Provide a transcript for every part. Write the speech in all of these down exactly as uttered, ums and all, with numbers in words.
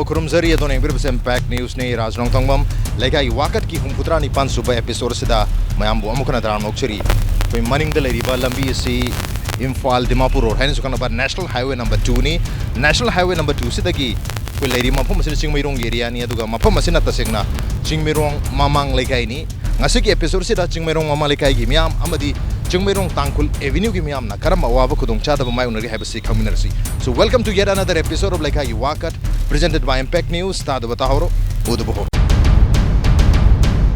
ꯈꯨꯔꯨꯝꯖꯔꯤ ꯑꯗꯣꯝꯅ ꯌꯦꯡꯕꯤꯔꯤꯕꯁꯦ Impact Newsꯅꯤ꯫ ꯔꯥꯖ ꯅꯣꯡꯊꯣꯡꯕꯝ꯫ ꯂꯩꯀꯥꯏꯒꯤ ꯋꯥꯀꯠꯀꯤ ꯍꯨꯝꯐꯨꯇꯔꯥ ꯅꯤꯄꯥꯟ ꯁꯨꯕ episodeꯁꯤꯗ ꯃꯌꯥꯝꯕꯨ ꯑꯃꯨꯛ ꯍꯟꯅ ꯇꯔꯥꯝꯅ ꯑꯣꯛꯆꯔꯤ꯫ ꯑꯩꯈꯣꯏ ꯃꯅꯤꯡꯗ ꯂꯩꯔꯤꯕ ꯂꯝꯕꯤ ꯑꯁꯤ ꯏꯝꯐꯥꯜ ꯗꯤꯃꯥꯄꯨꯔ road ꯍꯥꯏꯅꯁꯨ ꯈꯪꯅꯕ National Highway number twoꯅꯤ꯫ National Highway number twoꯁꯤꯗꯒꯤ ꯑꯩꯈꯣꯏ ꯂꯩꯔꯤꯕ ꯃꯐꯝ ꯑꯁꯤꯗ ꯆꯤꯡꯃꯩꯔꯣꯡꯒꯤ areaꯅꯤ, ꯑꯗꯨꯒ ꯃꯐꯝ ꯑꯁꯤꯅ ꯇꯁꯦꯡꯅ ꯆꯤꯡꯃꯩꯔꯣꯡ ꯃꯃꯥꯡ ꯂꯩꯀꯥꯏꯅꯤ꯫ ꯉꯁꯤꯒꯤ episodeꯁꯤꯗ ꯆꯤꯡꯃꯩꯔꯣꯡ ꯃꯃꯥ ꯂꯩꯀꯥꯏꯒꯤ ꯃꯤꯌꯥꯝ ꯑꯃꯗꯤ ꯆꯤꯡꯃꯩꯔꯣꯡ ꯇꯥꯡꯈꯨꯜ Avenueꯒꯤ ꯃꯤꯌꯥꯝꯅ ꯀꯔꯝꯕ ꯑꯋꯥꯕ ꯈꯨꯗꯣꯡꯆꯥꯗꯕ ꯃꯥꯌꯣꯛꯅꯔꯤ ꯍꯥꯏꯕꯁꯤ ꯈꯪꯃꯤꯟꯅꯔꯁꯤ꯫ So, welcome to yet another episode of ꯂꯩꯀꯥꯏꯒꯤ ꯋꯥꯀꯠ, presented by Impact News꯫ ꯇꯥꯗꯕ ꯇꯥꯍꯧꯔꯣ, ꯎꯗꯕ ꯍꯧꯔꯣ꯫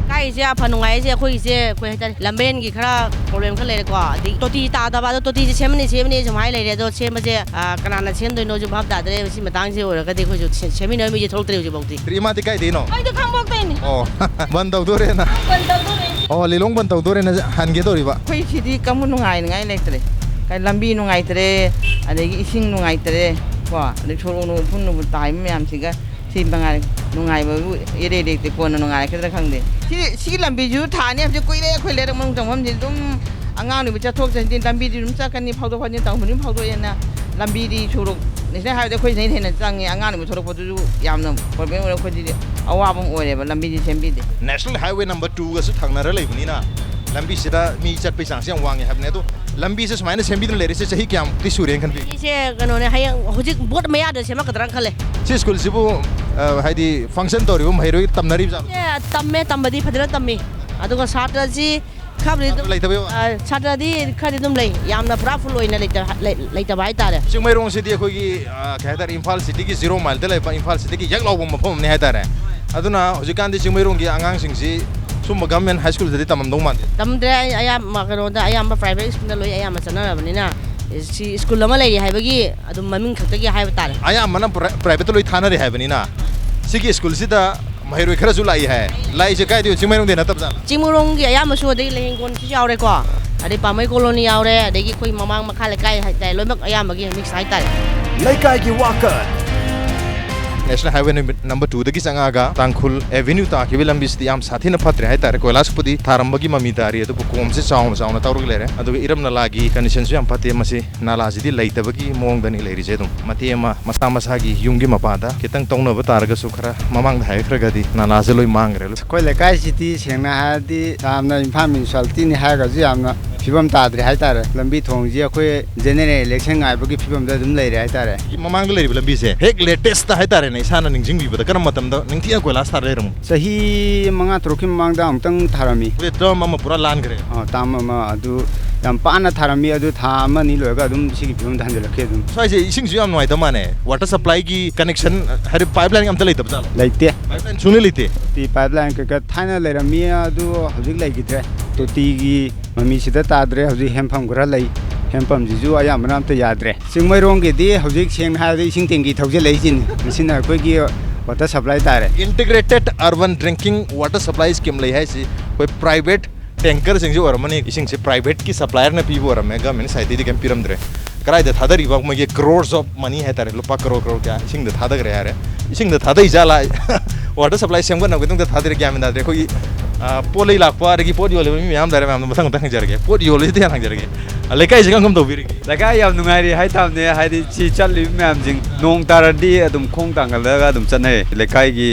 ꯀꯥꯏꯁꯦ ꯑꯐ ꯅꯨꯡꯉꯥꯏꯁꯦ ꯑꯩꯈꯣꯏꯒꯤꯁꯦ, ꯑꯩꯈꯣꯏ ꯍꯥꯏꯇꯥꯔꯦ, ꯂꯝꯕꯦꯟꯒꯤ ꯈꯔ problem ꯈꯔ ꯂꯩꯔꯦꯀꯣ, ꯑꯗꯩ ꯇꯣꯇꯤ ꯇꯥꯗꯕ, ꯑꯗꯣ ꯇꯣꯇꯤꯁꯦ ꯁꯦꯝꯃꯅꯤ ꯁꯦꯝꯃꯅꯤ ꯁꯨꯝ ꯍꯥꯏ ꯂꯩꯔꯦ꯫ ꯑꯗꯣ ꯁꯦꯝꯕꯁꯦ, ꯑ, ꯀꯅꯥꯅ ꯁꯦꯝꯗꯣꯏꯅꯣꯁꯨ ꯚꯥꯞ ꯇꯥꯗ꯭ꯔꯦ꯫ ꯃꯁꯤ ꯃꯇꯥꯡꯁꯦ ꯑꯣꯏꯔꯒꯗꯤ ꯑꯩꯈꯣꯏꯁꯨ ꯁꯦꯝꯃꯤꯟꯅꯕ ꯃꯤꯁꯦ ꯊꯣꯛꯂꯛꯇ꯭ꯔꯦ ꯍꯧꯖꯤꯛꯐꯥꯎꯗꯤ꯫ ꯏꯃꯥꯗꯤ ꯀꯥꯏꯗꯩꯅꯣ? ꯑꯩꯗꯤ ꯈꯥꯡꯕꯣꯛꯇꯩꯅꯦ꯫ ꯑꯣ꯫ ꯕꯟ ꯇꯧꯗꯣꯔꯦꯅ꯫ ꯕꯟ ꯇꯧꯗꯣꯔꯦ꯫ ꯑꯣ, ꯂꯤꯂꯣꯡ ꯕꯟ ꯇꯧꯗꯣꯔꯦꯅ ꯍꯟꯒꯦ ꯇꯧꯔꯤꯕ꯫ ꯑꯩꯈꯣꯏ ꯁꯤꯗꯤ ꯀꯝꯕ ꯅꯨꯡꯉꯥꯏꯅꯤꯉꯥꯏ ꯂꯩꯇ꯭ꯔꯦ꯫ ꯀꯩ ꯂꯝꯕꯤ ꯅꯨꯡꯉꯥꯏꯇ꯭ꯔꯦ, ꯑꯗꯒꯤ ꯏꯁꯤꯡ ꯅꯨꯡꯉꯥꯏꯇ꯭ꯔꯦ, ꯀꯣ, ꯑꯗꯩ ꯁꯣꯔꯣꯛ ꯎꯐꯨꯟ ꯅꯨꯡꯐꯨꯟ ꯇꯥꯏꯕ ꯃꯌꯥꯝꯁꯤꯒ ꯁꯤ ꯃꯉꯥꯏꯔꯦ꯫ ꯅꯨꯡꯉꯥꯏꯕꯕꯨ ꯏꯔꯩ ꯂꯩꯇꯦ, ꯀꯣꯟꯅ ꯅꯨꯡꯉꯥꯏꯔꯛꯀꯗ꯭ꯔꯥ ꯈꯪꯗꯦ꯫ ꯁꯤ, ꯁꯤ ꯂꯝꯕꯤꯁꯨ ꯊꯥꯅꯤ ꯍꯥꯏꯕꯁꯦ ꯀꯨꯏꯔꯦ꯫ ꯑꯩꯈꯣꯏ ꯂꯩꯔꯛ ꯃꯅꯨꯡ ꯆꯪꯐꯝꯁꯤ ꯑꯗꯨꯝ ꯑꯉꯥꯡ ꯅꯨꯕꯤ ꯆꯠꯊꯣꯛ ꯆꯠꯁꯤꯟ ꯂꯝꯕꯤꯗꯤ ꯑꯗꯨꯝ ꯆꯠꯀꯅꯤ, ꯐꯥꯎꯗꯣꯛ ꯐꯥꯎꯖꯤꯟ ꯇꯧꯕꯅꯤ, ꯐꯥꯎꯗꯣꯛꯑꯦꯅ꯫ ꯂꯝꯕꯤꯗꯤ ꯁꯣꯔꯣꯛ national highwayꯗ ꯑꯩꯈꯣꯏ ꯁꯤꯗꯩ ꯍꯦꯟꯅ ꯆꯪꯉꯦ꯫ ꯑꯉꯥꯡ ꯅꯨꯕꯤ ꯊꯣꯛꯂꯛꯄꯗꯨꯁꯨ ꯌꯥꯝꯅ problem ꯑꯣꯏꯔꯦ꯫ ꯑꯩꯈꯣꯏꯗꯤ ꯑꯋꯥꯕ ꯑꯃ ꯑꯣꯏꯔꯦꯕ, ꯂꯝꯕꯤꯗꯤ ꯁꯦꯝꯕꯤꯗꯦ꯫ National Highway number twoꯒꯁꯨ ꯊꯪꯅꯔ ꯂꯩꯕꯅꯤꯅ ꯂꯝꯕꯤꯁꯤꯗ ꯃꯤ ꯆꯠꯄꯒꯤ ꯆꯥꯡꯁꯦ ꯌꯥꯝ ꯋꯥꯡꯉꯦ ꯍꯥꯏꯕꯅꯦ꯫ ꯑꯗꯣ ꯂꯝꯕꯤꯁꯦ ꯁꯨꯃꯥꯏꯅ ꯁꯦꯝꯕꯤꯗꯨꯅ ꯂꯩꯔꯤꯁꯦ ꯆꯍꯤ ꯀꯌꯥꯃꯨꯛꯇꯤ ꯁꯨꯔꯦꯅ ꯈꯟꯕꯤꯒꯦ? ꯁꯤꯁꯦ ꯀꯩꯅꯣꯅꯦ, ꯍꯌꯦꯡ ꯍꯧꯖꯤꯛ vote ꯃꯌꯥꯗ ꯁꯦꯝꯃꯛꯀꯗ꯭ꯔꯥ ꯈꯜꯂꯦ꯫ ꯁꯤ ꯁ꯭ꯀꯨꯜꯁꯤꯕꯨ, ꯑ, ꯍꯥꯏꯗꯤ function ꯇꯧꯔꯤꯕ ꯃꯍꯩꯔꯣꯏ ꯇꯝꯅꯔꯤꯕ ꯖꯥꯠꯂꯣ? ꯑꯦ, ꯇꯝꯃꯦ, ꯇꯝꯕꯗꯤ ꯐꯖꯅ ꯇꯝꯃꯤ꯫ ꯑꯗꯨꯒ ꯁꯥꯇ꯭ꯔꯁꯤ ꯈꯔꯕꯨꯗꯤ ꯑꯗꯨꯝ, ꯂꯩꯇꯕꯩ ꯋꯥ? ꯑ, ꯁꯥꯇ꯭ꯔꯗꯤ ꯈꯔꯗꯤ ꯑꯗꯨꯝ ꯂꯩ, ꯌꯥꯝꯅ ꯄꯨꯔꯥ full ꯑꯣꯏꯅ ꯂꯩꯇ-, ꯂꯩ-, ꯂꯩꯇꯕ ꯍꯥꯏꯇꯥꯔꯦ꯫ ꯆꯤꯡꯃꯩꯔꯣꯡꯁꯤꯗꯤ ꯑꯩꯈꯣꯏꯒꯤ, ꯑ, ꯀꯩ ꯍꯥꯏꯇꯥꯔꯦ, ꯏꯝꯐꯥꯜ cityꯒꯤ zero mileꯗ ꯂꯩꯕ, ꯏꯝꯐꯥꯜ cityꯒꯤ ꯌꯦꯛ ꯂꯥꯎꯕ ꯃꯐꯝ ꯑꯃꯅꯤ ꯍꯥꯏꯇꯥꯔꯦ꯫ ꯑꯗꯨꯅ ꯍꯧꯖꯤꯛꯀꯥꯟꯗꯤ ꯆꯤꯡꯃꯩꯔꯣꯡꯒꯤ ꯑꯉꯥꯡꯁꯤꯡꯁꯤ ꯁꯨꯝꯕ government high schoolꯗꯗꯤ ꯇꯝꯃꯝꯗꯧ ꯃꯥꯟꯗꯦ꯫ ꯇꯝꯗ꯭ꯔꯦ, ꯑꯩ ꯑꯌꯥꯝꯕ ꯀꯩꯅꯣꯗ, ꯑꯌꯥꯝꯕ private schoolꯗ ꯂꯣꯏ ꯑꯌꯥꯝꯕ ꯆꯠꯅꯔꯕꯅꯤꯅ, ꯁꯤ ꯁ꯭ꯀꯨꯜ ꯑꯃ ꯂꯩꯔꯤ ꯍꯥꯏꯕꯒꯤ ꯑꯗꯨꯝ ꯃꯃꯤꯡ ꯈꯛꯇꯒꯤ ꯍꯥꯏꯕ ꯇꯥꯔꯦ꯫ ꯑꯌꯥꯝꯕꯅ ꯄ꯭ꯔ-, privateꯇ ꯂꯣꯏ ꯊꯥꯅꯔꯦ ꯍꯥꯏꯕꯅꯤꯅ, ꯁꯤꯒꯤ ꯁ꯭ꯀꯨꯜꯁꯤꯗ ꯃꯍꯩꯔꯣꯏ ꯈꯔꯁꯨ ꯂꯥꯛꯏ ꯍꯥꯏ꯫ ꯂꯥꯛꯏꯁꯦ ꯀꯥꯏꯗꯩ? ꯆꯤꯡꯃꯩꯔꯣꯡꯗꯩ ꯅꯠꯇꯕ ꯖꯥꯠꯂ? ꯆꯤꯡꯃꯩꯔꯣꯡꯒꯤ ꯑꯌꯥꯝꯕꯁꯨ, ꯑꯗꯒꯤ ꯂꯩꯍꯦꯡꯒꯣꯟꯁꯨ ꯌꯥꯎꯔꯦꯀꯣ, ꯑꯗꯩ ꯄꯥꯝꯕꯩ colony ꯌꯥꯎꯔꯦ, ꯑꯗꯒꯤ ꯑꯩꯈꯣꯏ ꯃꯃꯥꯡ ꯃꯈꯥ ꯂꯩꯀꯥꯏ ꯍꯥꯏꯇꯥꯔꯦ, ꯂꯣꯏꯅꯃꯛ ꯑꯌꯥꯝꯕꯒꯤ mix ꯍꯥꯏꯇꯥꯔꯦ꯫ ꯂꯩꯀꯥꯏꯒꯤ ꯋꯥꯀꯠ꯫ National Highway number two ꯗꯒꯤ ꯆꯪꯉꯛꯑꯒ ꯇꯥꯡꯈꯨꯜ Avenue ꯇꯥꯈꯤꯕ ꯂꯝꯕꯤꯁꯤꯗꯤ ꯌꯥꯝ ꯁꯥꯊꯤꯅ ꯐꯠꯇ꯭ꯔꯦ ꯍꯥꯏꯇꯥꯔꯦ꯫ ꯀꯣꯏꯂꯥꯁꯄꯨꯗꯤ ꯊꯥꯔꯝꯕꯒꯤ ꯃꯃꯤ ꯇꯥꯔꯤ, ꯑꯗꯨꯕꯨ ꯀꯣꯝꯁꯦ ꯆꯥꯎꯅ ꯆꯥꯎꯅ ꯇꯧꯔꯒ ꯂꯩꯔꯦ꯫ ꯑꯗꯨꯒ ꯏꯔꯝ ꯅꯂꯥꯒꯤ condition ꯁꯨ ꯌꯥꯝ ꯐꯠꯇꯦ꯫ ꯃꯁꯤ ꯅꯥꯂꯥꯁꯤꯗꯤ ꯂꯩꯇꯕꯒꯤ ꯃꯑꯣꯡꯗꯅꯤ ꯂꯩꯔꯤꯁꯦ꯫ ꯑꯗꯨꯝ ꯃꯇꯦꯛ ꯑꯃ ꯃꯁꯥ ꯃꯁꯥꯒꯤ ꯌꯨꯝꯒꯤ ꯃꯄꯥꯗ ꯈꯤꯇꯪ ꯇꯧꯅꯕ ꯇꯥꯔꯒꯁꯨ ꯈꯔ ꯃꯃꯥꯡꯗ ꯍꯥꯏꯈ꯭ꯔꯒꯗꯤ ꯅꯥꯂꯥꯁꯦ ꯂꯣꯏ ꯃꯥꯡꯈ꯭ꯔꯦ꯫ ꯑꯩꯈꯣꯏ ꯂꯩꯀꯥꯏꯁꯤꯗꯤ ꯁꯦꯡꯅ ꯍꯥꯏꯔꯗꯤ ꯌꯥꯝꯅ ꯏꯝꯐꯥꯜ municipality ꯅꯤ ꯍꯥꯏꯔꯒꯁꯨ ꯌꯥꯝꯅ ꯐꯤꯕꯝ ꯇꯥꯗ꯭ꯔꯦ ꯍꯥꯏꯇꯥꯔꯦ꯫ ꯂꯝꯕꯤ ꯊꯣꯡꯁꯤ ꯑꯩꯈꯣꯏ general election ꯉꯥꯏꯕꯒꯤ ꯐꯤꯕꯝꯗ ꯑꯗꯨꯝ ꯂꯩꯔꯦ ꯍꯥꯏꯇꯥꯔꯦ꯫ ꯃꯃꯥꯡꯗ ꯂꯩꯔꯤꯕ ꯂꯝꯕꯤꯁꯦ ꯍꯦꯛ latest ꯍꯥꯏꯇꯥꯔꯦꯅꯦ, ꯏꯁꯥꯅ ꯅꯤꯡꯁꯤꯡꯕꯤꯕꯗ ꯀꯔꯝꯕ ꯃꯇꯝꯗ ꯅꯤꯡꯊꯤꯅ ꯀꯣꯏꯂꯥꯁ ꯊꯥꯔ ꯂꯩꯔꯝꯃꯤ? ꯆꯍꯤ ꯃꯉꯥ ꯇꯔꯨꯛꯀꯤ ꯃꯃꯥꯡꯗ ꯑꯃꯨꯛꯇꯪ ꯊꯥꯔꯝꯃꯤ꯫ ꯑꯗꯨꯗꯤ term ꯑꯃ ꯄꯨꯔꯥ ꯂꯥꯟꯈ꯭ꯔꯦ꯫ ꯑ, term ꯑꯃ ꯑꯗꯨ ꯌꯥꯝ ꯄꯥꯅ ꯊꯥꯔꯝꯃꯤ꯫ ꯑꯗꯨ ꯊꯥ ꯑꯃ ꯑꯅꯤ ꯂꯣꯏꯔꯒ ꯑꯗꯨꯝ ꯁꯤꯒꯤ ꯐꯤꯕꯝꯗ ꯍꯟꯖꯤꯜꯂꯛꯈꯤ ꯑꯗꯨꯝ꯫ ꯁ꯭ꯋꯥꯏꯁꯦ ꯏꯁꯤꯡꯁꯨ ꯌꯥꯝ ꯅꯨꯡꯉꯥꯏꯇꯕ ꯃꯥꯜꯂꯦ꯫ Water supply ꯒꯤ connection, ꯍꯥꯏꯗꯤ pipeline ꯑꯝꯇ ꯂꯩꯇꯕ ꯖꯥꯠꯂꯣ? ꯂꯩꯇꯦ꯫ Pipeline ꯁꯨꯡꯂꯩ ꯂꯩꯇꯦ? ꯇꯤ pipeline ꯀꯩꯀꯥ ꯊꯥꯏꯅ ꯂꯩꯔꯝꯃꯤ, ꯑꯗꯨ ꯍꯧꯖꯤꯛ ꯂꯩꯈꯤꯗ꯭ꯔꯦ꯫ ꯇꯣꯇꯤꯒꯤ ꯃꯃꯤꯁꯤꯗ ꯇꯥꯗ꯭ꯔꯦ꯫ ꯍꯧꯖꯤꯛ ꯍꯦꯟꯄꯝ ꯈꯔ ꯂꯩ, ꯍꯦꯟꯄꯝꯁꯤꯁꯨ ꯑꯌꯥꯝꯕꯅ ꯑꯝꯇ ꯌꯥꯗ꯭ꯔꯦ꯫ ꯆꯤꯡꯃꯩꯔꯣꯡꯒꯤꯗꯤ ꯍꯧꯖꯤꯛ ꯁꯦꯡꯅ ꯍꯥꯏꯔꯗꯤ ꯏꯁꯤꯡ ꯇꯦꯡꯀꯤ ꯊꯧꯖꯤꯜꯂꯛꯏꯁꯤꯅꯤ꯫ ꯃꯁꯤꯅ ꯑꯩꯈꯣꯏꯒꯤ water supply ꯇꯥꯔꯦ꯫ Integrated Urban Drinking Water Supply Scheme ꯂꯩ ꯍꯥꯏꯁꯤ ꯑꯩꯈꯣꯏ private tanker ꯁꯤꯡꯁꯤ ꯑꯣꯏꯔꯝꯃꯅꯤ꯫ ꯏꯁꯤꯡꯁꯤ private ꯀꯤ supplier ꯅ ꯄꯤꯕ ꯑꯣꯏꯔꯝꯃꯦ, government side ꯗꯒꯤꯗꯤ ꯀꯩꯝ ꯄꯤꯔꯝꯗ꯭ꯔꯦ꯫ ꯀꯗꯥꯏꯗ ꯊꯥꯗꯔꯤꯕ ꯃꯣꯏꯒꯤ crores of money ꯍꯥꯏꯇꯥꯔꯦ, ꯂꯨꯄꯥ ꯀꯔꯣꯔ ꯀꯔꯣꯔ ꯀꯌꯥ ꯏꯁꯤꯡꯗ ꯊꯥꯗꯈ꯭ꯔꯦ ꯍꯥꯏꯔꯦ꯫ ꯏꯁꯤꯡꯗ ꯊꯥꯗꯩ ꯖꯥꯠꯂꯥ? Water supply ꯁꯦꯝꯒꯠꯅꯕꯒꯤꯗꯃꯛꯇ ꯊꯥꯗꯔꯦ, ꯒ꯭ꯌꯥꯟ ꯃꯦꯟ ꯇꯥꯗ꯭ꯔꯦ꯫ ꯑꯩꯈꯣꯏꯒꯤ, ꯑ, ꯄꯣꯠ ꯂꯩ ꯂꯥꯛꯄ ꯑꯗꯒꯤ ꯄꯣꯠ ꯌꯣꯜꯂꯤꯕ ꯃꯤ ꯃꯌꯥꯝ ꯂꯩꯔꯦ, ꯃꯌꯥꯝꯗꯣ ꯃꯊꯪ ꯃꯊꯪ ꯍꯪꯖꯔꯒꯦ꯫ ꯄꯣꯠ ꯌꯣꯜꯂꯤꯁꯤꯗꯤ ꯍꯥꯟꯅ ꯍꯪꯖꯔꯒꯦ꯫ ꯑ, ꯂꯩꯀꯥꯏꯁꯤ ꯀꯔꯝ ꯀꯔꯝ ꯇꯧꯕꯤꯔꯤꯒꯦ? ꯂꯩꯀꯥꯏ ꯌꯥꯝ ꯅꯨꯡꯉꯥꯏꯔꯤ ꯍꯥꯏꯇꯥꯕꯅꯦ꯫ ꯍꯥꯏꯗꯤ ꯁꯤ ꯆꯠꯂꯤꯕ ꯃꯌꯥꯝꯁꯤꯡ ꯅꯣꯡ ꯇꯥꯔꯗꯤ ꯑꯗꯨꯝ ꯈꯣꯡ ꯊꯥꯡꯒꯠꯂꯒ ꯑꯗꯨꯝ ꯆꯠꯅꯩ꯫ ꯂꯩꯀꯥꯏꯒꯤ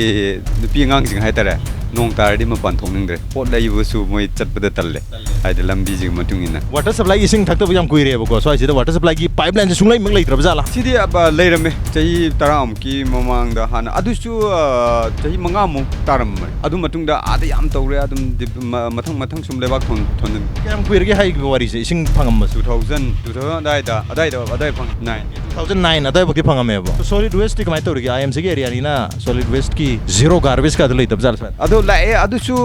ꯅꯨꯄꯤ ꯑꯉꯥꯡꯁꯤꯡ ꯍꯥꯏꯇꯥꯔꯦ, ꯅꯣꯡ ꯇꯥꯔꯗꯤ ꯃꯄꯥꯟ ꯊꯣꯛꯅꯤꯡꯗ꯭ꯔꯦ꯫ ꯄꯣꯠ ꯂꯩꯕꯁꯨ ꯃꯣꯏ ꯆꯠꯄꯗ ꯇꯜꯂꯦ꯫ ꯍꯥꯏꯗꯤ ꯂꯝꯕꯤꯁꯤꯒꯤ ꯃꯇꯨꯡ ꯏꯟꯅ꯫ Water supply ꯏꯁꯤꯡ ꯊꯛꯇꯕ ꯌꯥꯝ ꯀꯨꯏꯔꯦꯕꯀꯣ꯫ ꯁ꯭ꯋꯥꯏꯁꯤꯗ water supply ꯒꯤ pipeline ꯁꯦ ꯁꯨꯡꯂꯩꯃꯛ ꯂꯩꯇ꯭ꯔꯕ ꯖꯥꯠꯂꯥ? ꯁꯤꯗꯤ, ꯑ, ꯂꯩꯔꯝꯃꯦ꯫ ꯆꯍꯤ ꯇꯔꯥꯃꯨꯛꯀꯤ ꯃꯃꯥꯡꯗ ꯍꯥꯟꯅ꯫ ꯑꯗꯨꯁꯨ, ꯑ, ꯆꯍꯤ ꯃꯉꯥꯃꯨꯛ ꯇꯥꯔꯝꯕꯅꯦ꯫ ꯑꯗꯨ ꯃꯇꯨꯡꯗ ꯑꯥꯗ ꯌꯥꯝ ꯇꯧꯔꯦ꯫ ꯑꯗꯨꯝ ꯗꯤ-, ꯃ-, ꯃꯊꯪ ꯃꯊꯪ ꯁꯨꯝ ꯂꯩꯕꯥꯛ ꯊꯣꯟ-, ꯊꯣꯟꯖꯤꯟ꯫ ꯀꯌꯥꯝ ꯀꯨꯏꯔꯒꯦ ꯍꯥꯏꯈꯤꯕ ꯋꯥꯔꯤꯁꯦ, ꯏꯁꯤꯡ ꯐꯪꯉꯝꯕꯁꯨ? Two thousand, two thousand ꯑꯗꯥꯏꯗ, ꯑꯗꯥꯏꯗ, ꯑꯗꯥꯏ ꯐꯪꯉꯦ꯫ Nine꯫ Two thousand nine ꯑꯗꯥꯏꯐꯥꯎꯗꯤ ꯐꯪꯉꯝꯃꯦꯕ꯫ Solid waste T ꯀꯃꯥꯏꯅ ꯇꯧꯔꯤꯒꯦ? I M C ꯒꯤ area ꯅꯤꯅ solid waste ꯀꯤ zero garbage ꯀꯥꯗꯣ ꯂꯩꯇꯕ ꯖꯥꯠꯂ ꯁ꯭ꯋꯥꯏꯗ? ꯑꯗꯣ ꯂꯥꯛꯑꯦ, ꯑꯗꯨꯁꯨ,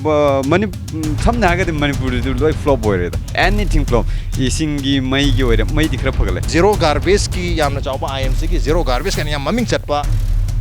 ꯕ-, ꯃꯅꯤ-, ꯎꯝ, ꯁꯝꯅ ꯍꯥꯏꯔꯒꯗꯤ ꯃꯅꯤꯄꯨꯔꯗꯁꯨ ꯂꯣꯏ flop ꯑꯣꯏꯔꯦꯗ꯫ Anything flop꯫ ꯏꯁꯤꯡꯒꯤ, ꯃꯩꯒꯤ ꯑꯣꯏꯔꯦ, ꯃꯩꯗꯤ ꯈꯔ ꯐꯒꯠꯂꯦ꯫ Zero garbage ꯀꯤ ꯌꯥꯝꯅ ꯆꯥꯎꯕ, I M C ꯒꯤ zero garbage ꯀꯥꯏꯅ ꯌꯥꯝ ꯃꯃꯤꯡ ꯆꯠꯄ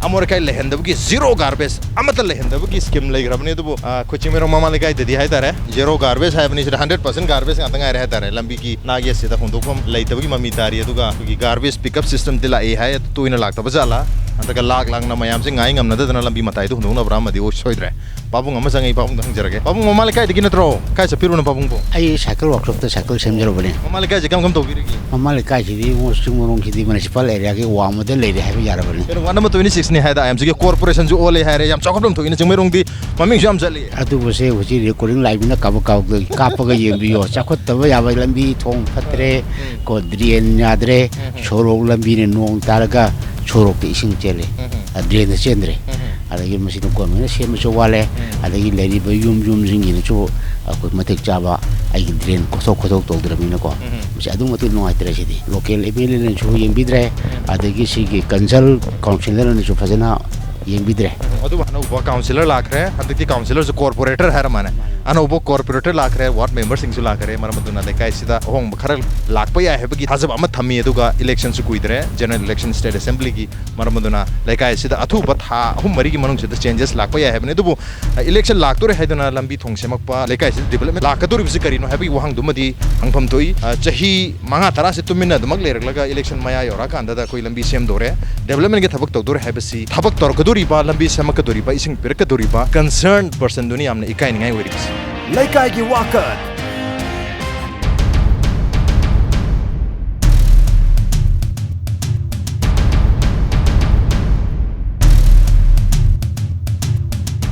ꯑꯃꯣꯠ ꯑꯀꯥꯏ ꯂꯩꯍꯟꯗꯕꯒꯤ, zero garbage ꯑꯃꯠꯇ ꯂꯩꯍꯟꯗꯕꯒꯤ scheme ꯂꯩꯈ꯭ꯔꯕꯅꯤ꯫ ꯑꯗꯨꯕꯨ, ꯑ, ꯑꯩꯈꯣꯏ ꯆꯤꯡꯃꯩꯔꯣꯡ ꯃꯃꯥ ꯂꯩꯀꯥꯏꯗꯗꯤ ꯍꯥꯏꯇꯥꯔꯦ, zero garbage ꯍꯥꯏꯕꯅꯤ, ꯁꯤꯗ hundred percent garbage ꯉꯥꯛꯇ ꯉꯥꯏꯔꯦ ꯍꯥꯏꯇꯥꯔꯦ꯫ ꯂꯝꯕꯤꯒꯤ ꯅꯥꯛ ꯌꯦꯠꯁꯤꯗ ꯍꯨꯟꯗꯣꯛꯐꯝ ꯂꯩꯇꯕꯒꯤ ꯃꯃꯤ ꯇꯥꯔꯤ꯫ ꯑꯗꯨꯒ ꯑꯩꯈꯣꯏꯒꯤ garbage pickup systemꯗꯤ ꯂꯥꯛꯏ ꯍꯥꯏ, ꯇꯣꯏꯅ ꯂꯥꯛꯇꯕ ꯖꯥꯠꯂꯥ? ꯅꯠꯇ꯭ꯔꯒ ꯂꯥꯛ ꯂꯥꯛꯅ ꯃꯌꯥꯝꯁꯦ ꯉꯥꯏ ꯉꯝꯅꯗꯗꯅ ꯂꯝꯕꯤ ꯃꯇꯥꯏꯗ ꯍꯨꯟꯗꯣꯛꯅꯕ꯭ꯔꯥ ꯑꯃꯗꯤ ꯑꯣꯏ ꯁꯣꯏꯗ꯭ꯔꯦ꯫ ꯄꯥꯕꯨꯡ ꯑꯃ ꯆꯪꯉꯤ, ꯄꯥꯕꯨꯡꯗ ꯍꯪꯖꯔꯒꯦ꯫ ꯄꯥꯕꯨꯡ, ꯃꯃꯥ ꯂꯩꯀꯥꯏꯗꯒꯤ ꯅꯠꯇ꯭ꯔꯣ? ꯀꯥꯏ ꯆꯠꯄꯤꯔꯨꯅꯣ ꯄꯥꯕꯨꯡꯕꯨ? ꯑꯩ cycle workshopꯇ cycle ꯁꯦꯝꯖꯔꯨꯕꯅꯦ꯫ ꯃꯃꯥ ꯂꯩꯀꯥꯏꯁꯦ ꯀꯔꯝ ꯀꯔꯝ ꯇꯧꯕꯤꯔꯤꯒꯦ? ꯃꯃꯥ ꯂꯩꯀꯥꯏꯁꯤꯗꯤ ꯏꯕꯨꯡꯉꯣ ꯆꯤꯡ ꯃꯔꯣꯡꯁꯤꯗꯤ municipal areaꯒꯤ ꯋꯥꯡꯃꯗ ꯂꯩꯔꯦ ꯍꯥꯏꯕ ꯌꯥꯔꯕꯅꯤ꯫ ꯀꯩꯅꯣ, ward number twenty sixꯅꯤ ꯍꯥꯏꯗ, ꯑꯥꯏ ꯑꯦꯝ ꯁꯤꯒꯤ corporationꯁꯨ ꯑꯣꯜꯂꯦ ꯍꯥꯏꯔꯦ, ꯌꯥꯝ ꯆꯥꯎꯈꯠꯐꯝ ꯊꯣꯛꯏꯅꯦ ꯆꯤꯡꯃꯩꯔꯣꯡꯗꯤ꯫ ꯃꯃꯤꯡꯁꯨ ꯌꯥꯝ ꯆꯠꯂꯤ꯫ ꯑꯗꯨꯕꯨꯁꯦ ꯍꯧꯖꯤꯛ recording ꯂꯥꯛꯏꯃꯤꯅ ꯀꯥꯞꯄ ꯀꯥꯞꯄ ꯀꯥꯞꯄꯒ ꯌꯦꯡꯕꯤꯌꯣ꯫ ꯆꯥꯎꯈꯠꯇꯕ ꯌꯥꯕ ꯂꯝꯕꯤ ꯊꯣꯡ ꯐꯠꯇ꯭ꯔꯦ, ꯎꯝ꯫ ꯀꯣ, drain ꯌꯥꯗ꯭ꯔꯦ, ꯎꯝ, ꯎꯝ꯫ ꯁꯣꯔꯣꯛ ꯂꯝꯕꯤꯅ ꯅꯣꯡ ꯇꯥꯔꯒ ꯁꯣꯔꯣꯛꯇ ꯏꯁꯤꯡ ꯆꯦꯜꯂꯦ, ꯎꯝ, ꯎꯝ꯫ ꯑ, drainꯗ ꯆꯦꯟꯗ꯭ꯔꯦ꯫ ꯎꯝ, ꯎꯝ꯫ ꯑꯗꯒꯤ ꯃꯁꯤꯗ governmentꯅ ꯁꯦꯝꯕꯁꯨ ꯋꯥꯠꯂꯦ, ꯎꯝ꯫ ꯑꯗꯒꯤ ꯂꯩꯔꯤꯕ ꯌꯨꯝ ꯌꯨꯝꯁꯤꯡꯒꯤꯅꯁꯨ ꯑꯩꯈꯣꯏ ꯃꯇꯤꯛ ꯆꯥꯕ ꯑꯩꯒꯤ drain ꯀꯣꯊꯣꯛ ꯈꯣꯠꯇꯣꯛ ꯇꯧꯗ꯭ꯔꯕꯅꯤꯅꯀꯣ, ꯎꯝ, ꯎꯝ꯫ ꯃꯁꯤ ꯑꯗꯨꯛꯀꯤ ꯃꯇꯤꯛ ꯅꯨꯡꯉꯥꯏꯇ꯭ꯔꯦ꯫ ꯁꯤꯗꯤ local MLAꯅꯁꯨ ꯌꯦꯡꯕꯤꯗ꯭ꯔꯦ, ꯎꯝ꯫ ꯑꯗꯒꯤ ꯁꯤꯒꯤ concern councillorꯅꯁꯨ ꯐꯖꯅ ꯌꯦꯡꯕꯤꯗ꯭ꯔꯦ꯫ ꯎꯝ, ꯑꯗꯨꯕꯨ ꯑꯅꯧꯕ councillor ꯂꯥꯛꯈ꯭ꯔꯦ, ꯍꯟꯗꯛꯇꯤ councillorꯁꯨ corporator ꯍꯥꯏꯔ ꯃꯥꯅꯦ꯫ ꯃꯥꯅꯦ꯫ ꯑꯅꯧꯕ corporator ꯂꯥꯛꯈ꯭ꯔꯦ, ward memberꯁꯤꯡꯁꯨ ꯂꯥꯛꯈ꯭ꯔꯦ, ꯃꯔꯝ ꯑꯗꯨꯅ ꯂꯩꯀꯥꯏꯁꯤꯗ ꯑꯍꯣꯡꯕ ꯈꯔ ꯂꯥꯛꯄ ꯌꯥꯏ ꯍꯥꯏꯕꯒꯤ ꯊꯥꯖꯕ ꯑꯃ ꯊꯝꯃꯤ꯫ ꯑꯗꯨꯒ electionꯁꯨ ꯀꯨꯏꯗ꯭ꯔꯦ, general election, state assemblyꯒꯤ, ꯃꯔꯝ ꯑꯗꯨꯅ ꯂꯩꯀꯥꯏ ꯑꯁꯤꯗ ꯑꯊꯨꯕ ꯊꯥ ꯑꯍꯨꯝ ꯃꯔꯤꯒꯤ ꯃꯅꯨꯡꯁꯤꯗ changes ꯂꯥꯛꯄ ꯌꯥꯏ ꯍꯥꯏꯕꯅꯤ꯫ ꯑꯗꯨꯕꯨ, ꯑ, election ꯂꯥꯛꯇꯣꯔꯦ ꯍꯥꯏꯗꯨꯅ ꯂꯝꯕꯤ ꯊꯣꯡ ꯁꯦꯝꯃꯛꯄ, ꯂꯩꯀꯥꯏꯁꯤꯗ development ꯂꯥꯛꯀꯗꯧꯔꯤꯕꯁꯤ ꯀꯔꯤꯅꯣ ꯍꯥꯏꯕꯒꯤ ꯋꯥꯍꯪꯗꯨꯃꯗꯤ ꯍꯪꯐꯝ ꯊꯣꯛꯏ꯫ ꯑ, ꯆꯍꯤ ꯃꯉꯥ ꯇꯔꯥꯁꯦ ꯇꯨꯃꯤꯟꯅ ꯑꯗꯨꯃꯛ ꯂꯩꯔꯛꯂꯒ election ꯃꯌꯥ ꯌꯧꯔꯛꯑꯀꯥꯟꯗꯗ ꯑꯩꯈꯣꯏ ꯂꯝꯕꯤ ꯁꯦꯝꯗꯣꯔꯦ, developmentꯀꯤ ꯊꯕꯛ ꯇꯧꯗꯣꯔꯦ ꯍꯥꯏꯕꯁꯤ, ꯊꯕꯛ ꯇꯧꯔꯛꯀꯗꯣꯔꯤꯕ, ꯂꯝꯕꯤ ꯁꯦꯝꯃꯛꯀꯗꯣꯔꯤꯕ, ꯏꯁꯤꯡ ꯄꯤꯔꯛꯀꯗꯣꯔꯤꯕ concerned personꯗꯨꯅ ꯌꯥꯝꯅ ꯏꯀꯥꯏꯅꯤꯡꯉꯥꯏ ꯑꯣꯏꯔꯤꯕꯁꯤ꯫ ꯂꯩꯀꯥꯏꯒꯤ ꯋꯥꯀꯠ꯫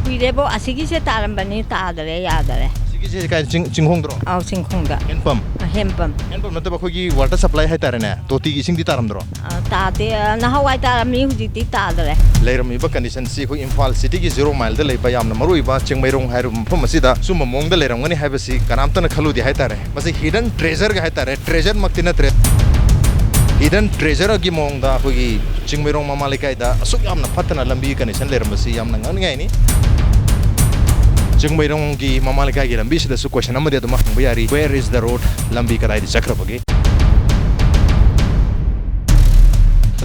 ꯀꯨꯏꯔꯦꯕꯣ, ꯑꯁꯤꯒꯤꯁꯦ ꯇꯥꯔꯝꯕꯅꯤ, ꯇꯥꯗꯔꯦ, ꯌꯥꯗꯔꯦ꯫ ꯑꯁꯤꯒꯤꯁꯦ ꯀꯥꯏ, ꯆꯤꯡ-, ꯆꯤꯡꯈꯣꯡꯗ꯭ꯔꯣ? ꯑꯧ, ꯆꯤꯡꯈꯣꯡꯗ꯫ Handpump? ꯑ, handpump꯫ Handpump ꯅꯠꯇꯕ ꯑꯩꯈꯣꯏꯒꯤ water supply ꯍꯥꯏꯇꯥꯔꯦꯅꯦ, ꯇꯣꯇꯤꯒꯤ ꯏꯁꯤꯡꯗꯤ ꯇꯥꯔꯝꯗ꯭ꯔꯣ? ꯑ, ꯇꯥꯗꯦ꯫ ꯑ, ꯅꯍꯥꯟꯋꯥꯏ ꯇꯥꯔꯝꯃꯤ, ꯍꯧꯖꯤꯛꯇꯤ ꯇꯥꯗꯔꯦ꯫ ꯂꯩꯔꯝꯃꯤꯕ conditionꯁꯤ ꯑꯩꯈꯣꯏ ꯏꯝꯐꯥꯜ cityꯒꯤ zero mileꯗ ꯂꯩꯕ ꯌꯥꯝꯅ ꯃꯔꯨꯑꯣꯏꯕ ꯆꯤꯡꯃꯩꯔꯣꯡ ꯍꯥꯏꯔꯤꯕ ꯃꯐꯝ ꯑꯁꯤꯗ ꯁꯨꯝꯕ ꯃꯑꯣꯡꯗ ꯂꯩꯔꯝꯒꯅꯤ ꯍꯥꯏꯕꯁꯤ ꯀꯅꯥꯝꯇꯅ ꯈꯜꯂꯨꯗꯦ ꯍꯥꯏꯇꯥꯔꯦ꯫ ꯃꯁꯤ hidden treasureꯒ ꯍꯥꯏꯇꯥꯔꯦ, treasureꯃꯛꯇꯤ ꯅꯠꯇ꯭ꯔꯦ꯫ Hidden treasureꯒꯤ ꯃꯑꯣꯡꯗ ꯑꯩꯈꯣꯏꯒꯤ ꯆꯤꯡꯃꯩꯔꯣꯡ ꯃꯃꯥ ꯂꯩꯀꯥꯏꯗ ꯑꯁꯨꯛ ꯌꯥꯝꯅ ꯐꯠꯇꯅ ꯂꯝꯕꯤ condition ꯂꯩꯔꯝꯕꯁꯤ ꯌꯥꯝꯅ ꯉꯛꯅꯤꯡꯉꯥꯏꯅꯤ꯫ ꯆꯤꯡꯃꯩꯔꯣꯡꯒꯤ ꯃꯃꯥ ꯂꯩꯀꯥꯏꯒꯤ ꯂꯝꯕꯤꯁꯤꯗꯁꯨ question ꯑꯃꯗꯤ ꯑꯗꯨꯝ ꯍꯪꯕ ꯌꯥꯔꯤ, "Where is the road?" ꯂꯝꯕꯤ ꯀꯗꯥꯏꯗ ꯆꯠꯈ꯭ꯔꯕꯒꯦ?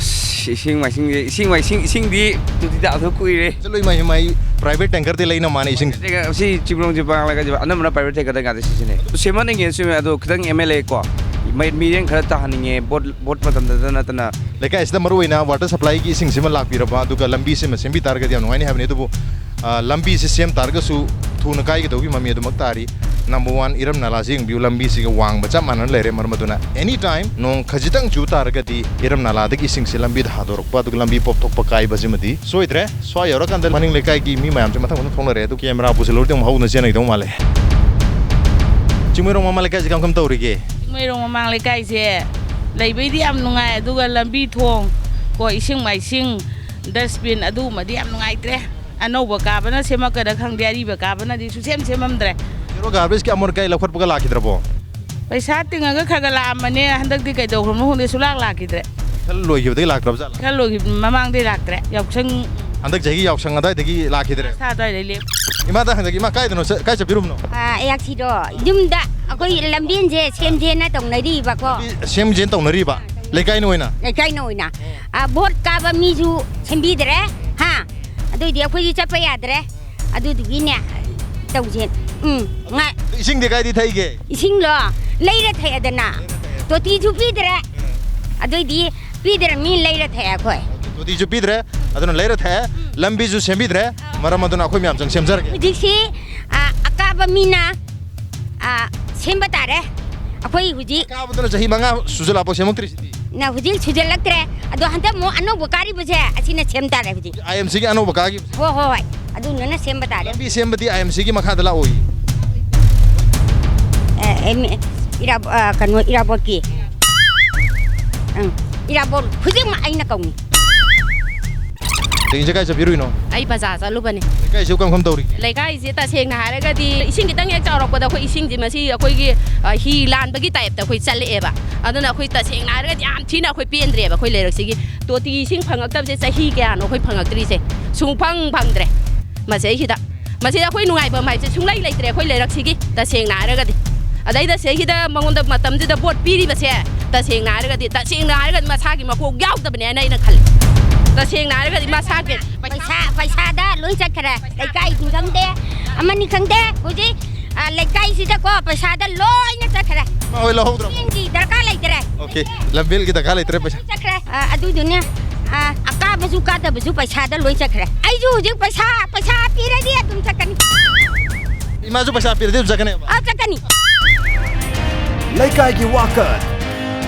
ꯑꯁ, ꯏꯁꯤꯡ ꯃꯥꯏꯁꯤꯡꯁꯦ, ꯏꯁꯤꯡ ꯃꯥꯏꯁꯤꯡ, ꯏꯁꯤꯡꯗꯤ ꯇꯣꯇꯤ ꯇꯥꯗꯕ ꯀꯨꯏꯔꯦ꯫ ꯆꯠꯂꯣꯏ ꯃꯥꯏ ꯃꯥꯏ private tanker ꯗꯤ ꯂꯩꯅ ꯃꯥꯅꯦ ꯏꯁꯤꯡ꯫ ꯁꯤ ꯆꯤꯡꯃꯩꯔꯣꯡ ꯆꯤꯡꯄꯥꯡ ꯂꯩꯀꯥꯏꯁꯦ ꯑꯅꯝꯕꯅ private tanker ꯗ ꯉꯥꯛꯇ ꯁꯤꯖꯤꯟꯅꯩ꯫ ꯁꯦꯝꯍꯟꯅꯤꯡꯉꯦ ꯆꯨꯝꯃꯦ, ꯑꯗꯣ ꯈꯤꯇꯪ M L A ꯀꯣ, ꯃꯩ-, ꯃꯤꯠꯌꯦꯡ ꯈꯔ ꯇꯥꯍꯟꯅꯤꯡꯉꯦ, ꯚꯣꯠ, ꯚꯣꯠ ꯃꯇꯝꯗꯗ ꯅꯠꯇꯅ꯫ ꯂꯩꯀꯥꯏ ꯑꯁꯤꯗ ꯃꯔꯨꯑꯣꯏꯅ water supply ꯒꯤ ꯏꯁꯤꯡꯁꯤꯃ ꯂꯥꯛꯄꯤꯔꯕ, ꯑꯗꯨꯒ ꯂꯝꯕꯤꯁꯤꯃ ꯁꯦꯝꯕꯤ ꯇꯥꯔꯒꯗꯤ ꯌꯥꯝ ꯅꯨꯡꯉꯥꯏꯅꯤ ꯍꯥꯏꯕꯅꯤ꯫ ꯑꯗꯨꯕꯨ, ꯑ, ꯂꯝꯕꯤꯁꯤ ꯁꯦꯝ ꯇꯥꯔꯒꯁꯨ ꯊꯨꯅ ꯀꯥꯏꯒꯗꯧꯕꯒꯤ ꯃꯃꯤ ꯑꯗꯨꯃꯛ ꯇꯥꯔꯤ꯫ Number one, ꯏꯔꯝ ꯅꯂꯥꯁꯤ ꯌꯦꯡꯕꯤꯌꯨ, ꯂꯝꯕꯤꯁꯤꯒ ꯋꯥꯡꯃ ꯆꯞ ꯃꯥꯟꯅꯅ ꯂꯩꯔꯦ꯫ ꯃꯔꯝ ꯑꯗꯨꯅ any time ꯅꯣꯡ ꯈꯖꯤꯛꯇꯪ ꯆꯨ ꯇꯥꯔꯒꯗꯤ ꯏꯔꯝ ꯅꯂꯥꯗꯒꯤ ꯏꯁꯤꯡꯁꯤ ꯂꯝꯕꯤꯗ ꯍꯥꯗꯣꯔꯛꯄ, ꯑꯗꯨꯒ ꯂꯝꯕꯤ ꯄꯣꯞꯊꯣꯛꯄ ꯀꯥꯏꯕꯁꯤꯃꯗꯤ ꯁꯣꯏꯗ꯭ꯔꯦ꯫ ꯁ꯭ꯋꯥꯏ ꯌꯧꯔꯀꯥꯟꯗ ꯃꯅꯤꯡ ꯂꯩꯀꯥꯏꯒꯤ ꯃꯤ ꯃꯌꯥꯝꯁꯦ ꯃꯊꯪ ꯃꯊꯪ ꯊꯣꯛꯅꯔꯦ꯫ ꯑꯗꯨ camera ꯄꯨꯁꯤꯜꯂꯨꯔꯗꯤ ꯑꯃꯨꯛ ꯍꯧꯅ ꯆꯦꯟꯅꯈꯤꯗꯧ ꯃꯥꯜꯂꯦ꯫ ꯆꯤꯡꯃꯩꯔꯣꯡ ꯃꯃꯥ ꯂꯩꯀꯥꯏꯁꯤ ꯀꯔꯝ ꯀꯔꯝ ꯇꯧꯔꯤꯒꯦ? ꯆꯤꯡꯃꯩꯔꯣꯡ ꯃꯃꯥꯡ ꯂꯩꯀꯥꯏꯁꯦ ꯂꯩꯕꯩꯗꯤ ꯌꯥꯝ ꯅꯨꯡꯉꯥꯏ, ꯑꯗꯨꯒ ꯂꯝꯕꯤ ꯊꯣꯡ ꯀꯣ, ꯏꯁꯤꯡ ꯃꯥꯏꯁꯤꯡ, dustbin ꯑꯗꯨꯒꯨꯝꯕꯗꯤ ꯌꯥꯝ ꯅꯨꯡꯉꯥꯏꯇ꯭ꯔꯦ꯫ ꯑꯅꯧꯕ ꯀꯥꯕꯅ ꯁꯦꯝꯃꯛꯀꯗ꯭ꯔꯥ ꯈꯪꯗꯦ, ꯑꯔꯤꯕ ꯀꯥꯕꯅꯗꯤ ꯁꯨꯡꯁꯦꯝ ꯁꯦꯝꯃꯝꯗ꯭ꯔꯦ꯫ Zero garbage ꯀꯤ ꯑꯃꯣꯠ ꯑꯀꯥꯏ ꯂꯧꯈꯠꯄꯒ ꯂꯥꯛꯈꯤꯗ꯭ꯔꯕꯣ? ꯄꯩꯁꯥ ꯇꯤꯡꯉꯒ ꯈꯔ ꯈꯔ ꯂꯥꯛꯑꯝꯕꯅꯦ, ꯍꯟꯗꯛꯇꯤ ꯀꯩꯗꯧꯈ꯭ꯔꯕꯅꯣ ꯈꯪꯗꯦ, ꯁꯨꯡꯂꯥꯛ ꯂꯥꯛꯈꯤꯗ꯭ꯔꯦ꯫ ꯌꯥꯎꯁꯪ ꯂꯣꯏꯈꯤꯕꯗꯒꯤ ꯂꯥꯛꯇ꯭ꯔꯕ ꯖꯥꯠꯂꯣ? ꯈꯔ ꯂꯣꯏꯈꯤꯕ ꯃꯃꯥꯡꯗꯩ ꯂꯥꯛꯇ꯭ꯔꯦ꯫ ꯌꯥꯎꯁꯪ ꯍꯟꯗꯛ ꯆꯍꯤꯒꯤ ꯌꯥꯎꯁꯪ ꯑꯗꯥꯏꯗꯒꯤ ꯂꯥꯛꯈꯤꯗ꯭ꯔꯦ? ꯁꯥ ꯑꯗꯨꯋꯥꯏꯗꯩ ꯂꯦꯞ- ꯏꯃꯥꯗ ꯍꯪꯖꯒꯦ, ꯏꯃꯥ, ꯀꯥꯏꯗꯅꯣ ꯆꯠ-, ꯀꯥꯏ ꯆꯠꯄꯤꯔꯨꯕꯅꯣ? ꯑꯥ, ꯑꯌꯥꯛꯁꯤꯗꯣ ꯌꯨꯝꯗ ꯑꯩꯈꯣꯏ ꯂꯝꯕꯦꯟꯁꯦ ꯁꯦꯝꯖꯦꯅ ꯇꯧꯅꯔꯤꯕꯀꯣ꯫ ꯁꯦꯝꯖꯦꯅ ꯇꯧꯅꯔꯤꯕ? ꯂꯩꯀꯥꯏꯅ ꯑꯣꯏꯅ? ꯂꯩꯀꯥꯏꯅ ꯑꯣꯏꯅ꯫ ꯑꯥ, ꯚꯣꯠ ꯀꯥꯕ ꯃꯤꯁꯨ ꯁꯦꯝꯕꯤꯗ꯭ꯔꯦ, ꯍꯥ? ꯑꯗꯨꯏꯗꯤ ꯑꯩꯈꯣꯏꯁꯨ ꯆꯠꯄ ꯌꯥꯗ꯭ꯔꯦ꯫ ꯑꯗꯨꯗꯨꯒꯤꯅꯦ ꯇꯧꯁꯦ꯫ ꯎꯝ, ꯉꯥ- ꯏꯁꯤꯡꯗꯤ ꯀꯥꯏꯗꯤ ꯊꯛꯏꯒꯦ? ꯏꯁꯤꯡꯂꯣ? ꯂꯩꯔ ꯊꯛꯑꯦꯗꯅ꯫ ꯇꯣꯇꯤꯁꯨ ꯄꯤꯗ꯭ꯔꯦ꯫ ꯑꯗꯨꯏꯗꯤ ꯄꯤꯗ꯭ꯔ ꯃꯤ ꯂꯩꯔ ꯊꯛꯑꯦ ꯑꯩꯈꯣꯏ꯫ ꯇꯣꯇꯤꯁꯨ ꯄꯤꯗ꯭ꯔꯦ, ꯑꯗꯨꯅ ꯂꯩꯔ ꯊꯛꯑꯦ꯫ ꯂꯝꯕꯤꯁꯨ ꯁꯦꯝꯕꯤꯗ꯭ꯔꯦ꯫ ꯃꯔꯝ ꯑꯗꯨꯅ ꯑꯩꯈꯣꯏ ꯃꯌꯥꯝ ꯆꯪ ꯁꯦꯝꯖꯔꯒꯦ꯫ ꯍꯧꯖꯤꯛꯁꯤ, ꯑ, ꯑꯀꯥꯕ ꯃꯤꯅ, ꯑ, ꯁꯦꯝꯕ ꯇꯥꯔꯦ꯫ ꯑꯩꯈꯣꯏ ꯍꯧꯖꯤꯛ ꯀꯥꯕꯗꯨꯅ ꯆꯍꯤ ꯃꯉꯥ ꯁꯨꯖꯜꯂꯛꯄ ꯁꯦꯝꯃꯛꯇ꯭ꯔꯤꯁꯤꯗꯤ꯫ ꯅ ꯍꯧꯖꯤꯛ ꯁꯨꯖꯜꯂꯛꯇ꯭ꯔꯦ꯫ ꯑꯗꯣ ꯍꯟꯗꯛ ꯑꯃꯨꯛ ꯑꯅꯧꯕ ꯀꯥꯔꯤꯕꯁꯦ ꯑꯁꯤꯅ ꯁꯦꯝ ꯇꯥꯔꯦ ꯍꯧꯖꯤꯛ꯫ I M C ꯒꯤ ꯑꯅꯧꯕ ꯀꯥꯈꯤꯕꯁꯦ꯫ ꯍꯣꯏ, ꯍꯣꯏ, ꯍꯣꯏ꯫ ꯑꯗꯨꯗꯨꯅ ꯁꯦꯝꯕ ꯇꯥꯔꯦ꯫ ꯂꯝꯕꯤ ꯁꯦꯝꯕꯗꯤ I M C ꯒꯤ ꯃꯈꯥꯗ ꯂꯥꯛꯑꯣꯏ꯫ ꯑꯦ, ꯑꯦꯝ-, ꯏꯔꯥꯕ-, ꯑ, ꯀꯩꯅꯣ, ꯏꯔꯥꯕꯣꯠꯀꯤ꯫ ꯎꯝ, ꯏꯔꯥꯕꯣꯠ ꯈꯨꯗꯤꯡꯃꯛ ꯑꯩꯅ ꯀꯧꯅꯤ꯫ ꯍꯌꯦꯡꯁꯦ ꯀꯥꯏ ꯆꯠꯄꯤꯔꯨꯏꯅꯣ? ꯑꯩ ꯕꯖꯥꯔ ꯆꯠꯂꯨꯕꯅꯦ꯫ ꯂꯩꯀꯥꯏꯁꯤꯕꯨ ꯀꯔꯝ ꯀꯔꯝ ꯇꯧꯔꯤꯒꯦ? ꯂꯩꯀꯥꯏꯁꯦ ꯇꯁꯦꯡꯅ ꯍꯥꯏꯔꯒꯗꯤ ꯏꯁꯤꯡ ꯈꯤꯇꯪ ꯍꯦꯛ ꯆꯥꯎꯔꯛꯄꯗ ꯑꯩꯈꯣꯏ ꯏꯁꯤꯡꯁꯦ ꯃꯁꯤ ꯑꯩꯈꯣꯏꯒꯤ, ꯑ, ꯍꯤ ꯂꯥꯟꯕꯒꯤ type ꯇ ꯑꯩꯈꯣꯏ ꯆꯠꯂꯛꯑꯦꯕ꯫ ꯑꯗꯨꯅ ꯑꯩꯈꯣꯏ ꯇꯁꯦꯡꯅ ꯍꯥꯏꯔꯒꯗꯤ ꯌꯥꯝ ꯊꯤꯅ ꯑꯩꯈꯣꯏ ꯄꯦꯟꯗ꯭ꯔꯦꯕ ꯑꯩꯈꯣꯏ ꯂꯩꯔꯛꯁꯤꯒꯤ꯫ ꯇꯣꯇꯤ ꯏꯁꯤꯡ ꯐꯪꯉꯛꯇꯕꯁꯦ ꯆꯍꯤ ꯀꯌꯥꯅꯣ ꯑꯩꯈꯣꯏ ꯐꯪꯉꯛꯇ꯭ꯔꯤꯁꯦ꯫ ꯁꯨꯡꯐꯪ ꯐꯪꯗ꯭ꯔꯦ꯫ ꯃꯁꯤꯗꯩꯁꯤꯗ, ꯃꯁꯤꯗ ꯑꯩꯈꯣꯏ ꯅꯨꯡꯉꯥꯏꯐꯝ ꯍꯥꯏꯕꯁꯦ ꯁꯨꯡꯂꯩ ꯂꯩꯇ꯭ꯔꯦ ꯑꯩꯈꯣꯏ ꯂꯩꯔꯛꯁꯤꯒꯤ, ꯇꯁꯦꯡꯅ ꯍꯥꯏꯔꯒꯗꯤ꯫ ꯑꯗꯩꯗ ꯁꯤꯗꯩꯁꯤꯗ ꯃꯉꯣꯟꯗ ꯃꯇꯝꯁꯤꯗ ꯚꯣꯠ ꯄꯤꯔꯤꯕꯁꯦ, ꯇꯁꯦꯡꯅ ꯍꯥꯏꯔꯒꯗꯤ, ꯇꯁꯦꯡꯅ ꯍꯥꯏꯔꯒꯗꯤ ꯃꯁꯥꯒꯤ ꯃꯀꯣꯛ ꯌꯥꯎꯗꯕꯅꯦꯅ ꯑꯩꯅ ꯈꯜꯂꯤ꯫ ꯇꯁꯦꯡꯅ ꯍꯥꯏꯔꯒꯗꯤ ꯃꯁꯥꯒꯤ ꯄꯩꯁꯥ, ꯄꯩꯁꯥꯗ ꯂꯣꯏ ꯆꯠꯈ꯭ꯔꯦ꯫ ꯂꯩꯀꯥꯏꯒꯤ ꯈꯪꯗꯦ, ꯑꯃꯅꯤ ꯈꯪꯗꯦ, ꯍꯧꯖꯤꯛ, ꯑ, ꯂꯩꯀꯥꯏꯁꯤꯗꯀꯣ ꯄꯩꯁꯥꯗ ꯂꯣꯏꯅ ꯆꯠꯈ꯭ꯔꯦ꯫ ꯏꯃꯥ ꯍꯣꯏ ꯂꯧꯍꯧꯗ꯭ꯔꯣ? ꯆꯦꯡꯒꯤ ꯗꯔꯀꯥꯔ ꯂꯩꯇ꯭ꯔꯦ꯫ Okay, ꯂꯝꯕꯦꯜꯒꯤ ꯗꯔꯀꯥꯔ ꯂꯩꯇ꯭ꯔꯦ ꯄꯩꯁꯥ꯫ ꯆꯠꯈ꯭ꯔꯦ꯫ ꯑ, ꯑꯗꯨꯗꯨꯅꯦ, ꯑ, ꯑꯀꯥꯕꯁꯨ ꯀꯥꯗꯕꯁꯨ ꯄꯩꯁꯥꯗ ꯂꯣꯏ ꯆꯠꯈ꯭ꯔꯦ꯫ ꯑꯩꯁꯨ ꯍꯧꯖꯤꯛ ꯄꯩꯁꯥ, ꯄꯩꯁꯥ ꯄꯤꯔꯗꯤ ꯑꯗꯨꯝ ꯆꯠꯀꯅꯤ꯫ ꯏꯃꯥꯁꯨ ꯄꯩꯁꯥ ꯄꯤꯔꯗꯤ ꯑꯗꯨꯝ ꯆꯠꯀꯅꯦꯕ? ꯑ, ꯆꯠꯀꯅꯤ꯫ ꯂꯩꯀꯥꯏꯒꯤ ꯋꯥꯀꯠ꯫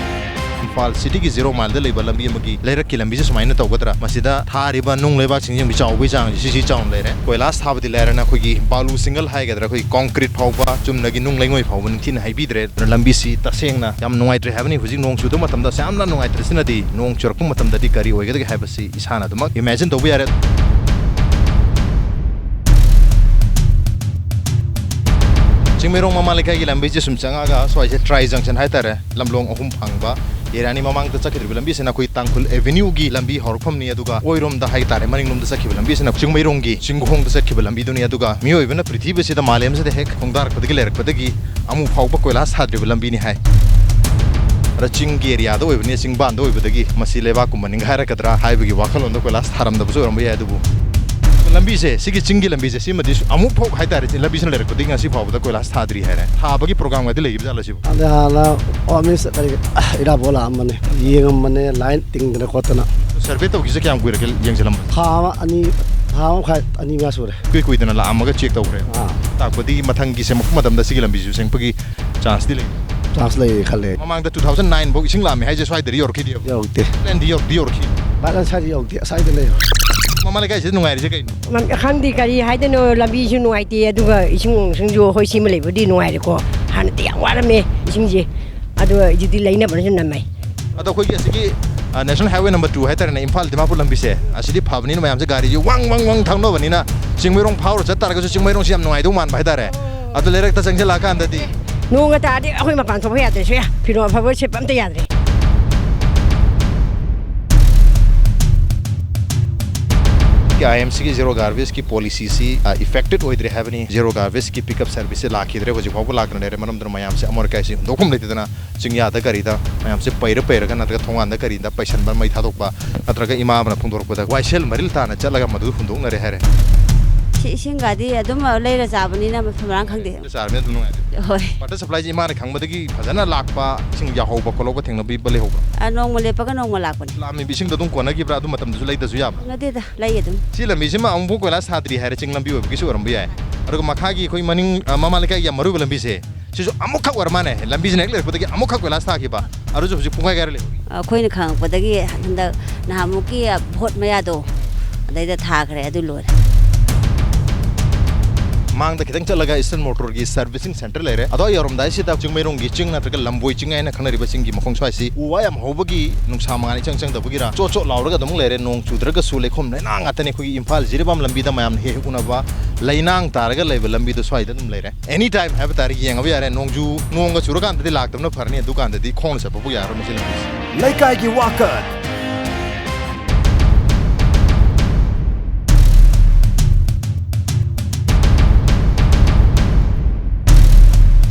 ꯏꯝꯐꯥꯜ ꯁꯤꯇꯤꯒꯤ ꯖꯤꯔꯣ ꯃꯥꯏꯜꯗ ꯂꯩꯕ ꯂꯝꯕꯤ ꯑꯃꯒꯤ ꯂꯩꯔꯛꯀꯤ ꯂꯝꯕꯤꯁꯦ ꯁꯨꯃꯥꯏꯅ ꯇꯧꯒꯗ꯭ꯔꯥ? ꯃꯁꯤꯗ ꯊꯥꯔꯤꯕ ꯅꯨꯡ ꯂꯩꯕꯥꯛꯁꯤꯡꯁꯤ ꯌꯦꯡꯕꯤ, ꯆꯥꯎꯕꯒꯤ ꯆꯥꯡꯁꯤ ꯁꯤꯁꯤ ꯆꯥꯎꯅ ꯂꯩꯔꯦ꯫ ꯀꯣꯏꯂꯥꯁ ꯊꯥꯕꯗꯤ ꯂꯥꯏꯔꯅ ꯑꯩꯈꯣꯏꯒꯤ ꯕꯥꯂꯨ ꯁꯤꯡꯒꯜ ꯍꯥꯏꯒꯗ꯭ꯔꯥ, ꯑꯩꯈꯣꯏꯒꯤ ꯀꯣꯟꯀ꯭ꯔꯤꯠ ꯐꯥꯎꯕ, ꯆꯨꯝꯅꯒꯤ ꯅꯨꯡ ꯂꯩꯉꯣꯏ ꯐꯥꯎꯕ ꯅꯤꯡꯊꯤꯅ ꯍꯩꯕꯤꯗ꯭ꯔꯦ꯫ ꯑꯗꯨꯅ ꯂꯝꯕꯤꯁꯤ ꯇꯁꯦꯡꯅ ꯌꯥꯝ ꯅꯨꯡꯉꯥꯏꯇ꯭ꯔꯦ ꯍꯥꯏꯕꯅꯤ꯫ ꯍꯧꯖꯤꯛ ꯅꯣꯡ ꯆꯨꯗꯕ ꯃꯇꯝꯗ ꯑꯁꯨꯛ ꯌꯥꯝꯅ ꯅꯨꯡꯉꯥꯏꯇ꯭ꯔꯤꯁꯤꯅꯗꯤ ꯅꯣꯡ ꯆꯨꯔꯛꯄ ꯃꯇꯝꯗꯗꯤ ꯀꯔꯤ ꯑꯣꯏꯒꯗꯒꯦ ꯍꯥꯏꯕꯁꯤ ꯏꯁꯥꯅ ꯑꯗꯨꯃꯛ imagine ꯇꯧꯕ ꯌꯥꯔꯦ꯫ ꯆꯤꯡꯃꯩꯔꯣꯡ ꯃꯃꯥ ꯂꯩꯀꯥꯏꯒꯤ ꯂꯝꯕꯤꯁꯦ ꯁꯨꯝ ꯆꯪꯉꯛꯑꯒ ꯁ꯭ꯋꯥꯏꯁꯦ ꯇ꯭ꯔꯥꯏ ꯖꯪꯁꯟ ꯍꯥꯏꯇꯥꯔꯦ, ꯂꯝꯂꯣꯡ ꯑꯍꯨꯝ ꯐꯥꯡꯕ ꯑꯦꯔꯤꯌꯥꯅꯤ꯫ ꯃꯃꯥꯡꯗ ꯆꯠꯈꯤꯗ꯭ꯔꯤꯕ ꯂꯝꯕꯤꯁꯤꯅ ꯑꯩꯈꯣꯏ ꯇꯥꯡꯈꯨꯜ ꯑꯦꯚꯦꯅ꯭ꯌꯨꯒꯤ ꯂꯝꯕꯤ ꯍꯧꯔꯛꯐꯝꯅꯤ, ꯑꯗꯨꯒ ꯑꯣꯏꯔꯣꯝꯗ ꯍꯥꯏꯇꯥꯔꯦ, ꯃꯅꯤꯡꯂꯣꯝꯗ ꯆꯠꯈꯤꯕ ꯂꯝꯕꯤꯁꯤꯅ ꯆꯤꯡꯃꯩꯔꯣꯡꯒꯤ ꯆꯤꯡꯈꯣꯡꯗ ꯆꯠꯈꯤꯕ ꯂꯝꯕꯤꯗꯨꯅꯤ꯫ ꯑꯗꯨꯒ ꯃꯤꯑꯣꯏꯕꯅ ꯄ꯭ꯔꯤꯊꯤꯕꯤꯁꯤꯗ, ꯃꯥꯂꯦꯝꯁꯤꯗ ꯍꯦꯛ ꯈꯣꯡꯗꯥꯔꯛꯄꯗꯒꯤ ꯂꯩꯔꯛꯄꯗꯒꯤ ꯑꯃꯨꯛ ꯐꯥꯎꯕ ꯀꯣꯏꯂꯥꯁ ꯊꯥꯗ꯭ꯔꯤꯕ ꯂꯝꯕꯤꯅꯤ ꯍꯥꯏ꯫ ꯑꯗ ꯆꯤꯡꯒꯤ ꯑꯦꯔꯤꯌꯥꯗ ꯑꯣꯏꯕꯅꯤ, ꯆꯤꯡꯕꯥꯟꯗ ꯑꯣꯏꯕꯗꯒꯤ ꯃꯁꯤ ꯂꯩꯕꯥꯛꯀꯨꯝꯕ ꯅꯤꯡꯒꯥꯏꯔꯛꯀꯗ꯭ꯔꯥ ꯍꯥꯏꯕꯒꯤ ꯋꯥꯈꯜꯂꯣꯟꯗ ꯀꯣꯏꯂꯥꯁ ꯊꯥꯔꯝꯗꯕꯁꯨ ꯑꯣꯏꯔꯝꯕ ꯌꯥꯏ꯫ ꯑꯗꯨꯕꯨ ꯂꯝꯕꯤꯁꯦ, ꯁꯤꯒꯤ ꯆꯤꯡꯒꯤ ꯂꯝꯕꯤꯁꯦ, ꯁꯤꯃꯗꯤ ꯁꯨ-, ꯑꯃꯨꯛ ꯐꯥꯎ ꯍꯥꯏꯇꯥꯔꯦ, ꯂꯝꯕꯤꯁꯤꯅ ꯂꯩꯔꯛꯄꯗꯒꯤ ꯉꯁꯤ ꯐꯥꯎꯕꯗ ꯀꯣꯏꯂꯥꯁ ꯊꯥꯗ꯭ꯔꯤ ꯍꯥꯏꯔꯦ꯫ ꯊꯥꯕꯒꯤ ꯄ꯭ꯔꯣꯒ꯭ꯔꯥꯝꯒꯗꯤ ꯂꯩꯈꯤꯕ ꯖꯥꯠꯂꯣ ꯁꯤꯕꯨ? ꯑꯗ ꯍꯥꯟꯅ ꯑꯣ ꯃꯤꯁ ꯀꯔꯤ, ꯏꯔꯥꯕꯣ ꯂꯥꯛꯑꯝꯕꯅꯦ, ꯌꯦꯡꯉꯝꯕꯅꯦ, ꯂꯥꯏꯟ ꯇꯤꯡꯗꯅ ꯈꯣꯠꯇꯅ꯫ ꯁꯔꯚꯦ ꯇꯧꯈꯤꯁꯦ ꯀꯌꯥꯝ ꯀꯨꯏꯔꯒꯦ ꯌꯦꯡꯁꯤꯜꯂꯝꯕ? ꯊꯥ ꯑꯃ, ꯑꯅꯤ, ꯊꯥ ꯑꯃ ꯃꯈꯥꯏ, ꯑꯅꯤ ꯃꯌꯥ ꯁꯨꯔꯦ꯫ ꯏꯀꯨꯏ ꯀꯨꯏꯗꯅ ꯂꯥꯛꯑꯝꯃꯒ ꯆꯦꯛ ꯇꯧꯈ꯭ꯔꯦ꯫ ꯑꯥ꯫ ꯇꯥꯛꯄꯗꯤ ꯃꯊꯪꯒꯤ ꯁꯦꯝꯃꯛꯄ ꯃꯇꯝꯗ ꯁꯤꯒꯤ ꯂꯝꯕꯤꯁꯨ ꯁꯦꯝꯃꯛꯄꯒꯤ ꯆꯥꯟꯁꯇꯤ ꯂꯩ꯫ ꯆꯥꯟꯁ ꯂꯩ ꯈꯜꯂꯦ꯫ ꯃꯃꯥꯡꯗ two thousand nine ꯐꯥꯎ ꯏꯁꯤꯡ ꯂꯥꯛꯑꯝꯃꯦ ꯍꯥꯏꯁꯦ ꯁ꯭ꯋꯥꯏꯗꯗꯤ ꯌꯧꯔꯛꯈꯤꯗꯦꯕ? ꯌꯧꯔꯛꯇꯦ꯫ ꯂꯦꯟꯗꯤ ꯌꯧꯔꯛꯇꯤ ꯌꯧꯔꯛꯈꯤ꯫ ꯚꯥꯏ, ꯅꯪ ꯁ꯭ꯋꯥꯏꯗ ꯌꯧꯔꯛꯇꯦ, ꯑꯁ꯭ꯋꯥꯏꯗ ꯂꯩ꯫ ꯃꯃꯥ ꯂꯩꯀꯥꯏꯁꯤꯗ ꯅꯨꯡꯉꯥꯏꯔꯤꯁꯦ ꯀꯩꯅꯣ? ꯂꯝ-, ꯈꯪꯗꯦ ꯀꯔꯤ ꯍꯥꯏꯗꯣꯏꯅꯣ, ꯂꯝꯕꯤꯁꯨ ꯅꯨꯡꯉꯥꯏꯇꯦ, ꯑꯗꯨꯒ ꯏꯁꯤꯡ ꯅꯨꯡꯁꯤꯡꯁꯨ ꯍꯣꯏ ꯁꯤꯃ ꯂꯩꯕꯗꯤ ꯅꯨꯡꯉꯥꯏꯔꯦꯀꯣ, ꯍꯥꯟꯅꯗꯤ ꯌꯥꯝ ꯋꯥꯔꯝꯃꯦ ꯏꯁꯤꯡꯁꯦ, ꯑꯗꯣ ꯍꯧꯖꯤꯛꯇꯤ ꯂꯩꯅꯕꯅꯁꯨ ꯅꯝꯃꯦ꯫ ꯑꯗꯣ ꯑꯩꯈꯣꯏꯒꯤ ꯑꯁꯤꯒꯤ, ꯑ, National Highway number two ꯍꯥꯏꯇꯥꯔꯦꯅꯦ, ꯏꯝꯐꯥꯜ ꯗꯤꯃꯥꯄꯨꯔ ꯂꯝꯕꯤꯁꯦ, ꯑꯁꯤꯗꯤ ꯐꯕꯅꯤꯅ ꯃꯌꯥꯝꯁꯦ ꯒꯥꯔꯤꯁꯦ ꯋꯪ ꯋꯪ ꯋꯪ ꯊꯧꯅꯕꯅꯤꯅ ꯆꯤꯡꯃꯩꯔꯣꯡ ꯐꯥꯎꯔ ꯆꯠ ꯇꯥꯔꯒꯁꯨ ꯆꯤꯡꯃꯩꯔꯣꯡꯁꯦ ꯌꯥꯝ ꯅꯨꯡꯉꯥꯏꯗꯧ ꯃꯥꯟꯕ ꯍꯥꯏꯇꯥꯔꯦ꯫ ꯑꯗꯣ ꯂꯩꯔꯛꯇ ꯆꯪꯁꯤꯜꯂꯛꯑꯀꯥꯟꯗꯗꯤ ꯅꯣꯡꯒ ꯇꯥꯔꯗꯤ ꯑꯩꯈꯣꯏ ꯃꯄꯥꯟ ꯊꯣꯛꯄ ꯌꯥꯗ꯭ꯔꯦ, ꯁꯨꯌꯥ ꯐꯤꯔꯣꯜ ꯑꯐꯕ ꯁꯦꯠꯄ ꯑꯝꯇ ꯌꯥꯗ꯭ꯔꯦ꯫ ꯑꯥꯏ ꯑꯦꯝ ꯁꯤꯒꯤ ꯖꯦꯔꯣ ꯒꯥꯔꯕꯦꯖꯀꯤ ꯄꯣꯂꯤꯁꯤꯁꯤ ꯏꯐꯦꯛꯇꯦꯠ ꯑꯣꯏꯗ꯭ꯔꯦ ꯍꯥꯏꯕꯅꯤ꯫ ꯖꯦꯔꯣ ꯒꯥꯔꯕꯦꯖꯀꯤ ꯄꯤꯛꯑꯞ ꯁꯔꯚꯤꯁꯁꯦ ꯂꯥꯛꯈꯤꯗ꯭ꯔꯦ, ꯍꯧꯖꯤꯛ ꯐꯥꯎꯕ ꯂꯥꯛꯇꯅ ꯂꯩꯔꯦ꯫ ꯃꯔꯝ ꯑꯗꯨꯅ ꯃꯌꯥꯝꯁꯦ ꯑꯃꯣꯠ ꯑꯀꯥꯏꯁꯦ ꯍꯨꯟꯗꯣꯛꯐꯝ ꯂꯩꯇꯗꯅ ꯆꯤꯡꯌꯥꯗ ꯒꯥꯔꯤꯗ ꯃꯌꯥꯝꯁꯦ ꯄꯩꯔ ꯄꯩꯔꯒ ꯅꯠꯇ꯭ꯔꯒ ꯊꯣꯡꯒꯥꯟꯗ ꯒꯥꯔꯤꯗ ꯄꯩꯁꯟꯕ, ꯃꯩ ꯊꯥꯗꯣꯛꯄ, ꯅꯠꯇ꯭ꯔꯒ ꯏꯃꯥ ꯑꯃꯅ ꯐꯣꯡꯗꯣꯔꯛꯄꯗ ꯋꯥꯏꯁꯦꯜ ꯃꯔꯤꯜ ꯇꯥꯅ ꯆꯠꯂꯒ ꯃꯗꯨ ꯍꯨꯟꯗꯣꯛꯅꯔꯦ ꯍꯥꯏꯔꯦ꯫ ꯁꯤ ꯏꯁꯤꯡꯒꯗꯤ ꯑꯗꯨꯝ ꯂꯩꯔ ꯆꯥꯕꯅꯤꯅ ꯃꯐꯝ ꯃꯔꯥꯡ ꯈꯪꯗꯦ꯫ ꯆꯥꯔꯕꯅꯤꯅ ꯑꯗꯨꯝ ꯅꯨꯡꯉꯥꯏꯔꯦ꯫ ꯍꯣꯏ꯫ ꯋꯥꯇꯔ ꯁꯄ꯭ꯂꯥꯏꯁꯦ ꯏꯃꯥꯅ ꯈꯪꯕꯗꯒꯤ ꯐꯖꯅ ꯂꯥꯛꯄ, ꯏꯁꯤꯡ ꯌꯥꯍꯧꯕ ꯈꯣꯠꯍꯧꯕ ꯊꯦꯡꯅꯕꯤꯕ ꯂꯩꯍꯧꯕ꯭ꯔꯥ? ꯑ, ꯅꯣꯡꯃ ꯂꯦꯞꯄꯒ ꯅꯣꯡꯃ ꯂꯥꯛꯄꯅꯤ꯫ ꯂꯥꯛꯑꯝꯃꯤꯕ ꯏꯁꯤꯡꯗꯣ ꯑꯗꯨꯝ ꯀꯣꯟꯅꯈꯤꯕ꯭ꯔꯥ? ꯑꯗꯨ ꯃꯇꯝꯗꯁꯨ ꯂꯩꯗꯁꯨ ꯌꯥꯕ꯭ꯔꯥ? ꯀꯣꯟꯅꯗꯦꯗ, ꯂꯩ ꯑꯗꯨꯝ꯫ ꯁꯤ ꯂꯝꯕꯤꯁꯤꯃ ꯑꯃꯨꯛꯐꯥꯎ ꯀꯣꯏꯂꯥꯁ ꯊꯥꯗ꯭ꯔꯤ ꯍꯥꯏꯔꯦ, ꯆꯤꯡ ꯂꯝꯕꯤ ꯑꯣꯏꯕꯒꯤꯁꯨ ꯑꯣꯏꯔꯝꯕ ꯌꯥꯏ꯫ ꯑꯗꯨꯒ ꯃꯈꯥꯒꯤ ꯑꯩꯈꯣꯏ ꯃꯅꯤꯡ, ꯑ, ꯃꯃꯥ ꯂꯩꯀꯥꯏꯒꯤ ꯌꯥꯝ ꯃꯔꯨ ꯑꯣꯏꯕ ꯂꯝꯕꯤꯁꯦ, ꯁꯤꯁꯨ ꯑꯃꯨꯛꯈꯛ ꯑꯣꯏꯔ ꯃꯥꯅꯦ, ꯂꯝꯕꯤꯁꯤꯅ ꯍꯦꯛ ꯂꯩꯔꯛꯄꯗꯒꯤ ꯑꯃꯨꯛꯈꯛ ꯀꯣꯏꯂꯥꯁ ꯊꯥꯈꯤꯕ, ꯑꯗꯨꯁꯨ ꯍꯧꯖꯤꯛ ꯄꯨꯡꯈꯥꯏ ꯀꯥꯏꯔ ꯂꯩꯍꯧꯔꯤ꯫ ꯑꯩꯈꯣꯏꯅ ꯈꯪꯉꯛꯄꯗꯒꯤ ꯍꯟꯗꯛ ꯅꯍꯥꯟꯃꯨꯛꯀꯤ ꯚꯣꯠ ꯃꯌꯥꯗꯣ, ꯑꯗꯩꯗ ꯊꯥꯈ꯭ꯔꯦ, ꯑꯗꯨ ꯂꯣꯏꯔꯦ꯫ ꯃꯥꯡꯗ ꯈꯤꯇꯪ ꯆꯠꯂꯒ ꯏꯁꯇꯔꯟ ꯃꯣꯇꯣꯔꯒꯤ ꯁꯔꯚꯤꯁꯤꯡ ꯁꯦꯟꯇꯔ ꯂꯩꯔꯦ꯫ ꯑꯗꯣ ꯌꯧꯔꯝꯗꯥꯏꯁꯤꯗ ꯆꯤꯡꯃꯩꯔꯣꯡꯒꯤ ꯆꯤꯡ ꯅꯠꯇ꯭ꯔꯒ ꯂꯝꯕꯣꯏ ꯆꯤꯡ ꯍꯥꯏꯅ ꯈꯪꯅꯔꯤꯕ ꯆꯤꯡꯒꯤ ꯃꯈꯣꯡ ꯁ꯭ꯋꯥꯏꯁꯤ ꯎ ꯋꯥ ꯌꯥꯝ ꯍꯧꯕꯒꯤ ꯅꯨꯡꯁꯥ ꯃꯉꯥꯜ ꯏꯆꯪ ꯆꯪꯗꯕꯒꯤꯔꯥ ꯆꯣꯠ ꯆꯣꯠ ꯂꯥꯎꯔꯒ ꯑꯗꯨꯝ ꯂꯩꯔꯦ꯫ ꯅꯣꯡ ꯆꯨꯗ꯭ꯔꯒꯁꯨ ꯂꯩꯈꯣꯝ ꯂꯩꯅꯥꯡ ꯉꯥꯛꯇꯅꯤ꯫ ꯑꯩꯈꯣꯏꯒꯤ ꯏꯝꯐꯥꯜ ꯖꯤꯔꯤꯕꯥꯝ ꯂꯝꯕꯤꯗ ꯃꯌꯥꯝꯅ ꯍꯦꯛ ꯍꯦꯛ ꯎꯅꯕ ꯂꯩꯅꯥꯡ ꯇꯥꯔꯒ ꯂꯩꯕ ꯂꯝꯕꯤꯗꯣ ꯁ꯭ꯋꯥꯏꯗ ꯑꯗꯨꯝ ꯂꯩꯔꯦ꯫ ꯑꯦꯅꯤ ꯇꯥꯏꯝ ꯍꯥꯏꯕ ꯇꯥꯔꯦ, ꯌꯦꯡꯉꯕ ꯌꯥꯔꯦ꯫ ꯅꯣꯡꯖꯨ, ꯅꯣꯡꯒ ꯆꯨꯔꯀꯥꯟꯗꯗꯤ ꯂꯥꯛꯇꯕꯅ ꯐꯔꯅꯤ, ꯑꯗꯨꯀꯥꯟꯗꯗꯤ ꯈꯣꯡꯅ ꯆꯠꯄꯕꯨ ꯌꯥꯔꯣꯏ ꯃꯁꯤ ꯂꯝꯕꯤꯁꯦ꯫ ꯂꯩꯀꯥꯏꯒꯤ ꯋꯥꯀꯠ꯫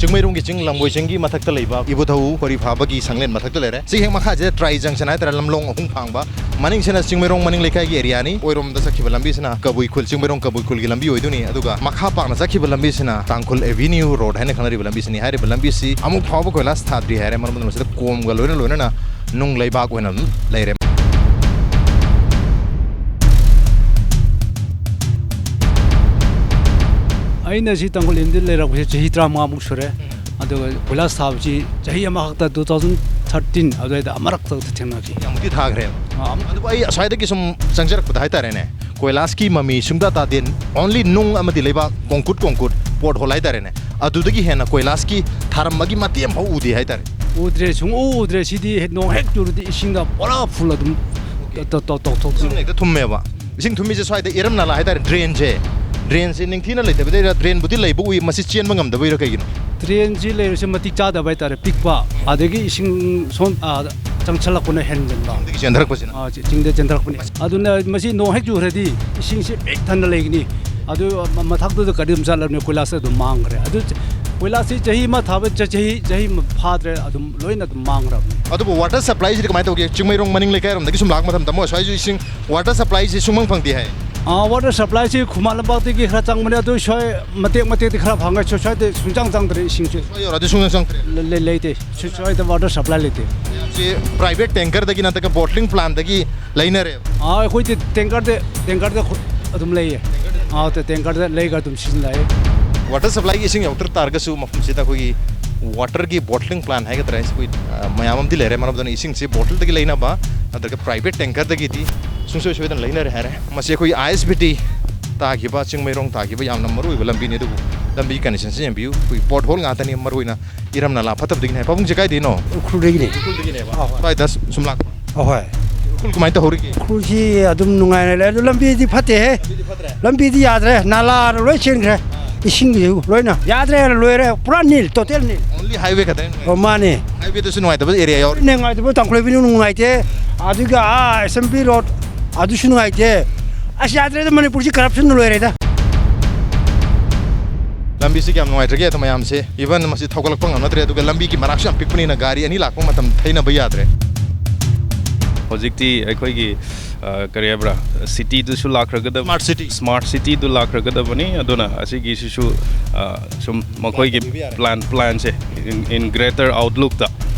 ꯆꯤꯡꯃꯩꯔꯣꯡꯒꯤ ꯆꯤꯡ, ꯂꯝꯕꯣꯏ ꯆꯤꯡꯒꯤ ꯃꯊꯛꯇ ꯂꯩꯕ ꯏꯕꯨꯙꯧ ꯈꯣꯏꯔꯤ ꯐꯥꯕꯒꯤ ꯁꯪꯂꯦꯟ ꯃꯊꯛꯇ ꯂꯩꯔꯦ꯫ ꯁꯤꯒꯤ ꯍꯦꯛ ꯃꯈꯥꯁꯤꯗ ꯇ꯭ꯔꯥꯏ ꯖꯪꯁꯟ ꯍꯥꯏꯇꯥꯔꯦ, ꯂꯝꯂꯣꯡ ꯑꯍꯨꯝ ꯐꯥꯡꯕ꯫ ꯃꯅꯤꯡꯁꯤꯅ ꯆꯤꯡꯃꯩꯔꯣꯡ ꯃꯅꯤꯡ ꯂꯩꯀꯥꯏꯒꯤ ꯑꯦꯔꯤꯌꯥꯅꯤ꯫ ꯑꯣꯏꯔꯣꯝꯗ ꯆꯠꯈꯤꯕ ꯂꯝꯕꯤꯁꯤꯅ ꯀꯕꯨꯏ ꯈꯨꯜ, ꯆꯤꯡꯃꯩꯔꯣꯡ ꯀꯕꯨꯏ ꯈꯨꯜꯒꯤ ꯂꯝꯕꯤ ꯑꯣꯏꯗꯣꯏꯅꯤ꯫ ꯑꯗꯨꯒ ꯃꯈꯥ ꯄꯥꯛꯅ ꯆꯠꯈꯤꯕ ꯂꯝꯕꯤꯁꯤꯅ ꯇꯥꯡꯈꯨꯜ ꯑꯦꯚꯤꯅ꯭ꯌꯨ ꯔꯣꯗ ꯍꯥꯏꯅ ꯈꯪꯅꯔꯤꯕ ꯂꯝꯕꯤꯁꯤꯅꯤ꯫ ꯍꯥꯏꯔꯤꯕ ꯂꯝꯕꯤꯁꯤ ꯑꯃꯨꯛ ꯐꯥꯎꯕ ꯀꯣꯏꯂꯥꯁ ꯊꯥꯗ꯭ꯔꯤ ꯍꯥꯏꯔꯦ꯫ ꯃꯔꯝ ꯑꯗꯨꯅ ꯃꯁꯤꯗ ꯀꯣꯝꯒ ꯂꯣꯏꯅ ꯂꯣꯏꯅꯅ ꯅꯨꯡ ꯂꯩꯕꯥꯛ ꯑꯣꯏꯅ ꯑꯗꯨꯝ ꯂꯩꯔꯦ꯫ ꯑꯩꯅ ꯁꯤ ꯇꯥꯡꯈꯨꯜ ꯑꯦꯝꯗꯤ ꯂꯩꯔꯛꯄꯁꯦ ꯆꯍꯤ ꯇꯔꯥꯃꯉꯥꯃꯨꯛ ꯁꯨꯔꯦ꯫ ꯑꯗꯨꯒ ꯀꯣꯏꯂꯥꯁ ꯊꯥꯕꯁꯤ ꯆꯍꯤ ꯑꯃꯈꯛꯇ, two thousand thirteen ꯑꯗꯨꯋꯥꯏꯗ ꯑꯃꯔꯛꯇ ꯊꯦꯡꯅꯈꯤ꯫ ꯑꯃꯨꯛꯇꯤ ꯊꯥꯈ꯭ꯔꯦꯕ꯫ ꯑꯥ, ꯑꯃꯨꯛ ꯑꯗꯨꯕꯨ ꯑꯩ ꯑꯁ꯭ꯋꯥꯏꯗꯒꯤ ꯁꯨꯝ ꯆꯪꯖꯔꯛꯄꯗ ꯍꯥꯏꯇꯥꯔꯦꯅꯦ, ꯀꯣꯏꯂꯥꯁꯀꯤ ꯃꯃꯤ ꯁꯨꯡꯇꯥ ꯇꯥꯗꯦ꯫ ꯑꯣꯟꯂꯤ ꯅꯨꯡ ꯑꯃꯗꯤ ꯂꯩꯕꯥꯛ, ꯀꯣꯡꯀꯨꯠ ꯀꯣꯡꯀꯨꯠ, ꯄꯣꯠ ꯍꯣꯜ ꯍꯥꯏꯇꯥꯔꯦꯅꯦ꯫ ꯑꯗꯨꯗꯒꯤ ꯍꯦꯟꯅ ꯀꯣꯏꯂꯥꯁꯀꯤ ꯊꯥꯔꯝꯕꯒꯤ ꯃꯇꯦꯛ ꯑꯃꯐꯥꯎ ꯎꯗꯦ ꯍꯥꯏꯇꯥꯔꯦ꯫ ꯎꯗ꯭ꯔꯦ, ꯁꯨꯡꯎ ꯎꯗ꯭ꯔꯦ꯫ ꯁꯤꯗꯤ ꯍꯦꯛ, ꯅꯣꯡ ꯍꯦꯛ ꯆꯨꯔꯗꯤ ꯏꯁꯤꯡꯗ ꯄꯨꯔꯥ ꯐꯨꯜ ꯑꯗꯨꯝ ꯇꯧ-, ꯇꯧ-, ꯇꯧꯊꯣꯛꯇꯣꯏꯅꯤ꯫ ꯏꯁꯤꯡ ꯍꯦꯛꯇ ꯊꯨꯝꯃꯦꯕ꯫ ꯏꯁꯤꯡ ꯊꯨꯝꯃꯤꯁꯦ ꯁ꯭ꯋꯥꯏꯗ ꯏꯔꯝ ꯅꯂꯥ ꯍꯥꯏꯇꯥꯔꯦ, ꯗ꯭ꯔꯦꯟꯁꯦ꯫ ꯗ꯭ꯔꯦꯟꯁꯦ ꯅꯤꯡꯊꯤꯅ ꯂꯩꯇꯕꯗꯩꯔ, ꯗ꯭ꯔꯦꯟꯕꯨꯗꯤ ꯂꯩꯕ ꯎꯏ, ꯃꯁꯤ ꯆꯦꯟꯕ ꯉꯝꯗꯕꯩꯔ ꯀꯩꯒꯤꯅꯣ? ꯗ꯭ꯔꯦꯟꯁꯤ ꯂꯩꯔꯁꯨ ꯃꯇꯤꯛ ꯆꯥꯗꯕ ꯍꯥꯏꯇꯥꯔꯦ, ꯄꯤꯛꯄ꯫ ꯑꯗꯒꯤ ꯏꯁꯤꯡ ꯁꯣꯝ, ꯑꯥ, ꯆꯪꯁꯜꯂꯛꯄꯅ ꯍꯦꯟꯖꯟꯕ꯫ ꯆꯤꯡꯗꯒꯤ ꯆꯦꯟꯊꯔꯛꯄꯁꯤꯅ꯫ ꯑꯥ, ꯆꯤ- ꯆꯤꯡꯗ ꯆꯦꯟꯊꯔꯛꯄꯅꯤ꯫ ꯑꯗꯨꯅ ꯃꯁꯤ ꯅꯣꯡ ꯍꯦꯛ ꯆꯨꯈ꯭ꯔꯗꯤ ꯏꯁꯤꯡꯁꯤ ꯄꯤꯛ ꯊꯟꯅ ꯂꯩꯒꯅꯤ꯫ ꯑꯗꯨ ꯃ- ꯃꯊꯛꯇꯨꯗ ꯀꯔꯤ ꯑꯗꯨꯝ ꯆꯠꯂꯕꯅꯤ, ꯀꯣꯏꯂꯥꯁ ꯑꯗꯨꯝ ꯃꯥꯡꯈ꯭ꯔꯦ꯫ ꯑꯗꯨ ꯆ- ꯀꯣꯏꯂꯥꯁꯁꯤ ꯆꯍꯤ ꯑꯃ ꯊꯥꯕ ꯆ- ꯆꯍꯤ ꯆꯍꯤ ꯑꯃ ꯐꯥꯗ꯭ꯔꯦ, ꯑꯗꯨꯝ ꯂꯣꯏꯅ ꯑꯗꯨꯝ ꯃꯥꯡꯈ꯭ꯔꯕꯅꯤ꯫ ꯑꯗꯨꯕꯨ ꯋꯥꯇꯔ ꯁꯄ꯭ꯂꯥꯏꯁꯤꯗꯤ ꯀꯃꯥꯏꯅ ꯇꯧꯒꯦ? ꯆꯤꯡꯃꯩꯔꯣꯡ ꯃꯅꯤꯡ ꯂꯩꯀꯥꯏꯔꯣꯝꯗꯒꯤ ꯁꯨꯝ ꯂꯥꯛꯄ ꯃꯇꯝꯗ ꯃꯣꯏ ꯑꯁ꯭ꯋꯥꯏꯁꯨ ꯏꯁꯤꯡ, ꯋꯥꯇꯔ ꯁꯄ꯭ꯂꯥꯏꯁꯤ ꯁꯨꯡꯐꯪ ꯐꯪꯗꯦ ꯍꯥꯏ꯫ ꯑꯥ, ꯋꯥꯇꯔ ꯁꯄ꯭ꯂꯥꯏꯁꯤ ꯈꯨꯃꯥꯟ ꯂꯝꯄꯥꯛꯇꯒꯤ ꯈꯔ ꯆꯪꯕꯅꯦ, ꯑꯗꯨ ꯁ꯭ꯋꯥꯏ ꯃꯇꯦꯛ ꯃꯇꯦꯛꯇꯤ ꯈꯔ ꯐꯪꯉꯦ꯫ ꯁ꯭ꯋꯥꯏ- ꯁ꯭ꯋꯥꯏꯗ ꯁꯨꯡꯆꯪ ꯆꯪꯗ꯭ꯔꯦ ꯏꯁꯤꯡꯁꯦ꯫ ꯁ꯭ꯋꯥꯏ ꯌꯧꯔꯛꯑꯗꯤ ꯁꯨꯡꯆꯪ ꯆꯪꯗ꯭ꯔꯦ꯫ ꯂꯩ- ꯂꯩ- ꯂꯩꯇꯦ꯫ ꯁ꯭ꯋꯥꯏ- ꯁ꯭ꯋꯥꯏꯗ ꯋꯥꯇꯔ ꯁꯄ꯭ꯂꯥꯏ ꯂꯩꯇꯦ꯫ ꯁꯤ ꯄ꯭ꯔꯥꯏꯚꯦꯠ ꯇꯦꯡꯀꯔꯗꯒꯤ ꯅꯠꯇ꯭ꯔꯒ ꯕꯣꯇ꯭ꯂꯤꯡ ꯄ꯭ꯂꯥꯟꯗꯒꯤ ꯂꯩꯅꯔꯦꯕ꯫ ꯑꯥ, ꯑꯩꯈꯣꯏꯗꯤ ꯇꯦꯡꯀꯔꯗ ꯇꯦꯡꯀꯔꯗ ꯈꯨ- ꯑꯗꯨꯝ ꯂꯩꯌꯦ꯫ ꯑꯥ, ꯇꯦ- ꯇꯦꯡꯀꯔꯗ ꯂꯩꯒ ꯑꯗꯨꯝ ꯁꯤꯖꯤꯟꯅꯩ꯫ ꯋꯥꯇꯔ ꯁꯄ꯭ꯂꯥꯏꯒꯤ ꯏꯁꯤꯡ ꯌꯧꯔꯛꯇ ꯇꯥꯔꯒꯁꯨ ꯃꯐꯝꯁꯤꯗ ꯑꯩꯈꯣꯏꯒꯤ ꯋꯥꯇꯔꯒꯤ ꯕꯣꯇ꯭ꯂꯤꯡ ꯄ꯭ꯂꯥꯟ ꯍꯥꯏꯒꯗ꯭ꯔꯥ, ꯑꯩꯈꯣꯏ, ꯑ, ꯃꯌꯥꯝ ꯑꯃꯗꯤ ꯂꯩꯔꯦ꯫ ꯃꯔꯝ ꯑꯗꯨꯅ ꯏꯁꯤꯡꯁꯤ ꯕꯣꯇꯜꯗꯒꯤ ꯂꯩꯅꯕ ꯅꯠꯇ꯭ꯔꯒ ꯄ꯭ꯔꯥꯏꯚꯦꯠ ꯇꯦꯡꯀꯔꯗꯒꯤꯗꯤ ꯁꯨꯡꯁꯣꯏ ꯁꯣꯏꯗꯅ ꯂꯩꯅꯔꯦ ꯍꯥꯏꯔꯦ꯫ ꯃꯁꯤ ꯑꯩꯈꯣꯏ ꯑꯥꯏ ꯑꯦꯁ ꯕꯤ ꯇꯤ ꯇꯥꯈꯤꯕ, ꯆꯤꯡꯃꯩꯔꯣꯡ ꯇꯥꯈꯤꯕ ꯌꯥꯝꯅ ꯃꯔꯨ ꯑꯣꯏꯕ ꯂꯝꯕꯤꯅꯤ꯫ ꯑꯗꯨꯕꯨ ꯂꯝꯕꯤ ꯀꯟꯗꯤꯁꯟꯁꯤ ꯌꯦꯡꯕꯤꯌꯨ, ꯑꯩꯈꯣꯏ ꯄꯣꯠ ꯍꯣꯜ ꯉꯥꯛꯇꯅꯤ꯫ ꯃꯔꯨ ꯑꯣꯏꯅ ꯏꯔꯝ ꯅꯂꯥ ꯐꯠꯇꯕꯗꯒꯤꯅꯤ ꯍꯥꯏ꯫ ꯄꯥꯕꯨꯡꯁꯦ ꯀꯥꯏꯗꯩꯅꯣ? ꯎꯈ꯭ꯔꯨꯜꯗꯒꯤꯅꯦ꯫ ꯎꯈ꯭ꯔꯨꯜꯗꯒꯤꯅꯦꯕ꯫ ꯑꯥ, ꯍꯣꯏ꯫ ꯁ꯭ꯋꯥꯏꯗ ꯁꯨꯝ ꯂꯥꯛꯄ꯫ ꯑꯍꯣꯏ꯫ ꯎꯈ꯭ꯔꯨꯜ ꯀꯃꯥꯏꯅ ꯇꯧꯍꯧꯔꯤꯒꯦ? ꯎꯈ꯭ꯔꯨꯜꯁꯤ ꯑꯗꯨꯝ ꯅꯨꯡꯉꯥꯏꯅ ꯂꯩ꯫ ꯑꯗꯨ ꯂꯝꯕꯤꯗꯤ ꯐꯠꯇꯦꯍꯦ꯫ ꯂꯝꯕꯤꯗꯤ ꯌꯥꯗ꯭ꯔꯦ꯫ ꯅꯥꯂꯥꯅ ꯂꯣꯏ ꯆꯦꯟꯈ꯭ꯔꯦ꯫ ꯏꯁꯤꯡꯁꯤꯁꯨ ꯂꯣꯏꯅ ꯌꯥꯗ꯭ꯔꯦ, ꯂꯣꯏꯔꯦ꯫ ꯄꯨꯔꯥ ꯅꯤꯜ, ꯇꯣꯇꯦꯜ ꯅꯤꯜ꯫ ꯑꯣꯟꯂꯤ ꯍꯥꯏꯋꯦ ꯈꯛꯇꯅꯤ ꯅꯨꯡꯉꯥꯏ-, ꯑꯣ, ꯃꯥꯅꯦ꯫ ꯍꯥꯏꯋꯦꯗꯁꯨ ꯅꯨꯡꯉꯥꯏꯇꯕ ꯑꯦꯔꯤꯌꯥ ꯌꯥꯎꯔꯤ꯫ ꯅꯨꯡꯉꯥꯏꯇꯕ, ꯇꯥꯡꯈꯨꯂꯩꯕꯤꯅ ꯅꯨꯡꯉꯥꯏꯇꯦ꯫ ꯑꯗꯨꯒ ꯑꯥ ꯑꯦꯁ ꯑꯦꯝ ꯄꯤ ꯔꯣꯗ ꯑꯗꯨꯁꯨ ꯅꯨꯡꯉꯥꯏꯇꯦ꯫ ꯑꯁ, ꯌꯥꯗ꯭ꯔꯦꯗ, ꯃꯅꯤꯄꯨꯔꯁꯤ ꯀꯔꯞꯁꯟꯅ ꯂꯣꯏꯔꯦꯗ꯫ ꯂꯝꯕꯤꯁꯤ ꯀꯌꯥꯝ ꯅꯨꯡꯉꯥꯏꯇ꯭ꯔꯒꯦ ꯑꯗꯣ ꯃꯌꯥꯝꯁꯦ? ꯏꯚꯟ ꯃꯁꯤ ꯊꯧꯒꯠꯂꯛꯄ ꯉꯝꯅꯗ꯭ꯔꯦ, ꯑꯗꯨꯒ ꯂꯝꯕꯤꯒꯤ ꯃꯅꯥꯛꯁꯨ ꯌꯥꯝ ꯄꯤꯛꯄꯅꯤꯅ ꯒꯥꯔꯤ ꯑꯅꯤ ꯂꯥꯛꯄ ꯃꯇꯝ ꯊꯩꯅꯕ ꯌꯥꯗ꯭ꯔꯦ꯫ ꯍꯧꯖꯤꯛꯇꯤ ꯑꯩꯈꯣꯏꯒꯤ, ꯑ, ꯀꯔꯤ ꯍꯥꯏꯕ꯭ꯔꯥ, ꯁꯤꯇꯤꯗꯨꯁꯨ ꯂꯥꯛꯈ꯭ꯔꯒꯗꯕ, Smart city. ꯁ꯭ꯃꯥꯔꯠ ꯁꯤꯇꯤꯗꯨ ꯂꯥꯛꯈ꯭ꯔꯒꯗꯕꯅꯤ꯫ ꯑꯗꯨꯅ ꯑꯁꯤꯒꯤꯁꯤꯁꯨ, ꯑ, ꯁꯨꯝ ꯃꯈꯣꯏꯒꯤ ꯇꯧꯕꯤꯕ ꯌꯥꯔꯦ꯫ ꯄ꯭ꯂꯥꯟ ꯄ꯭ꯂꯥꯟꯁꯦ in, in greater outlookꯇ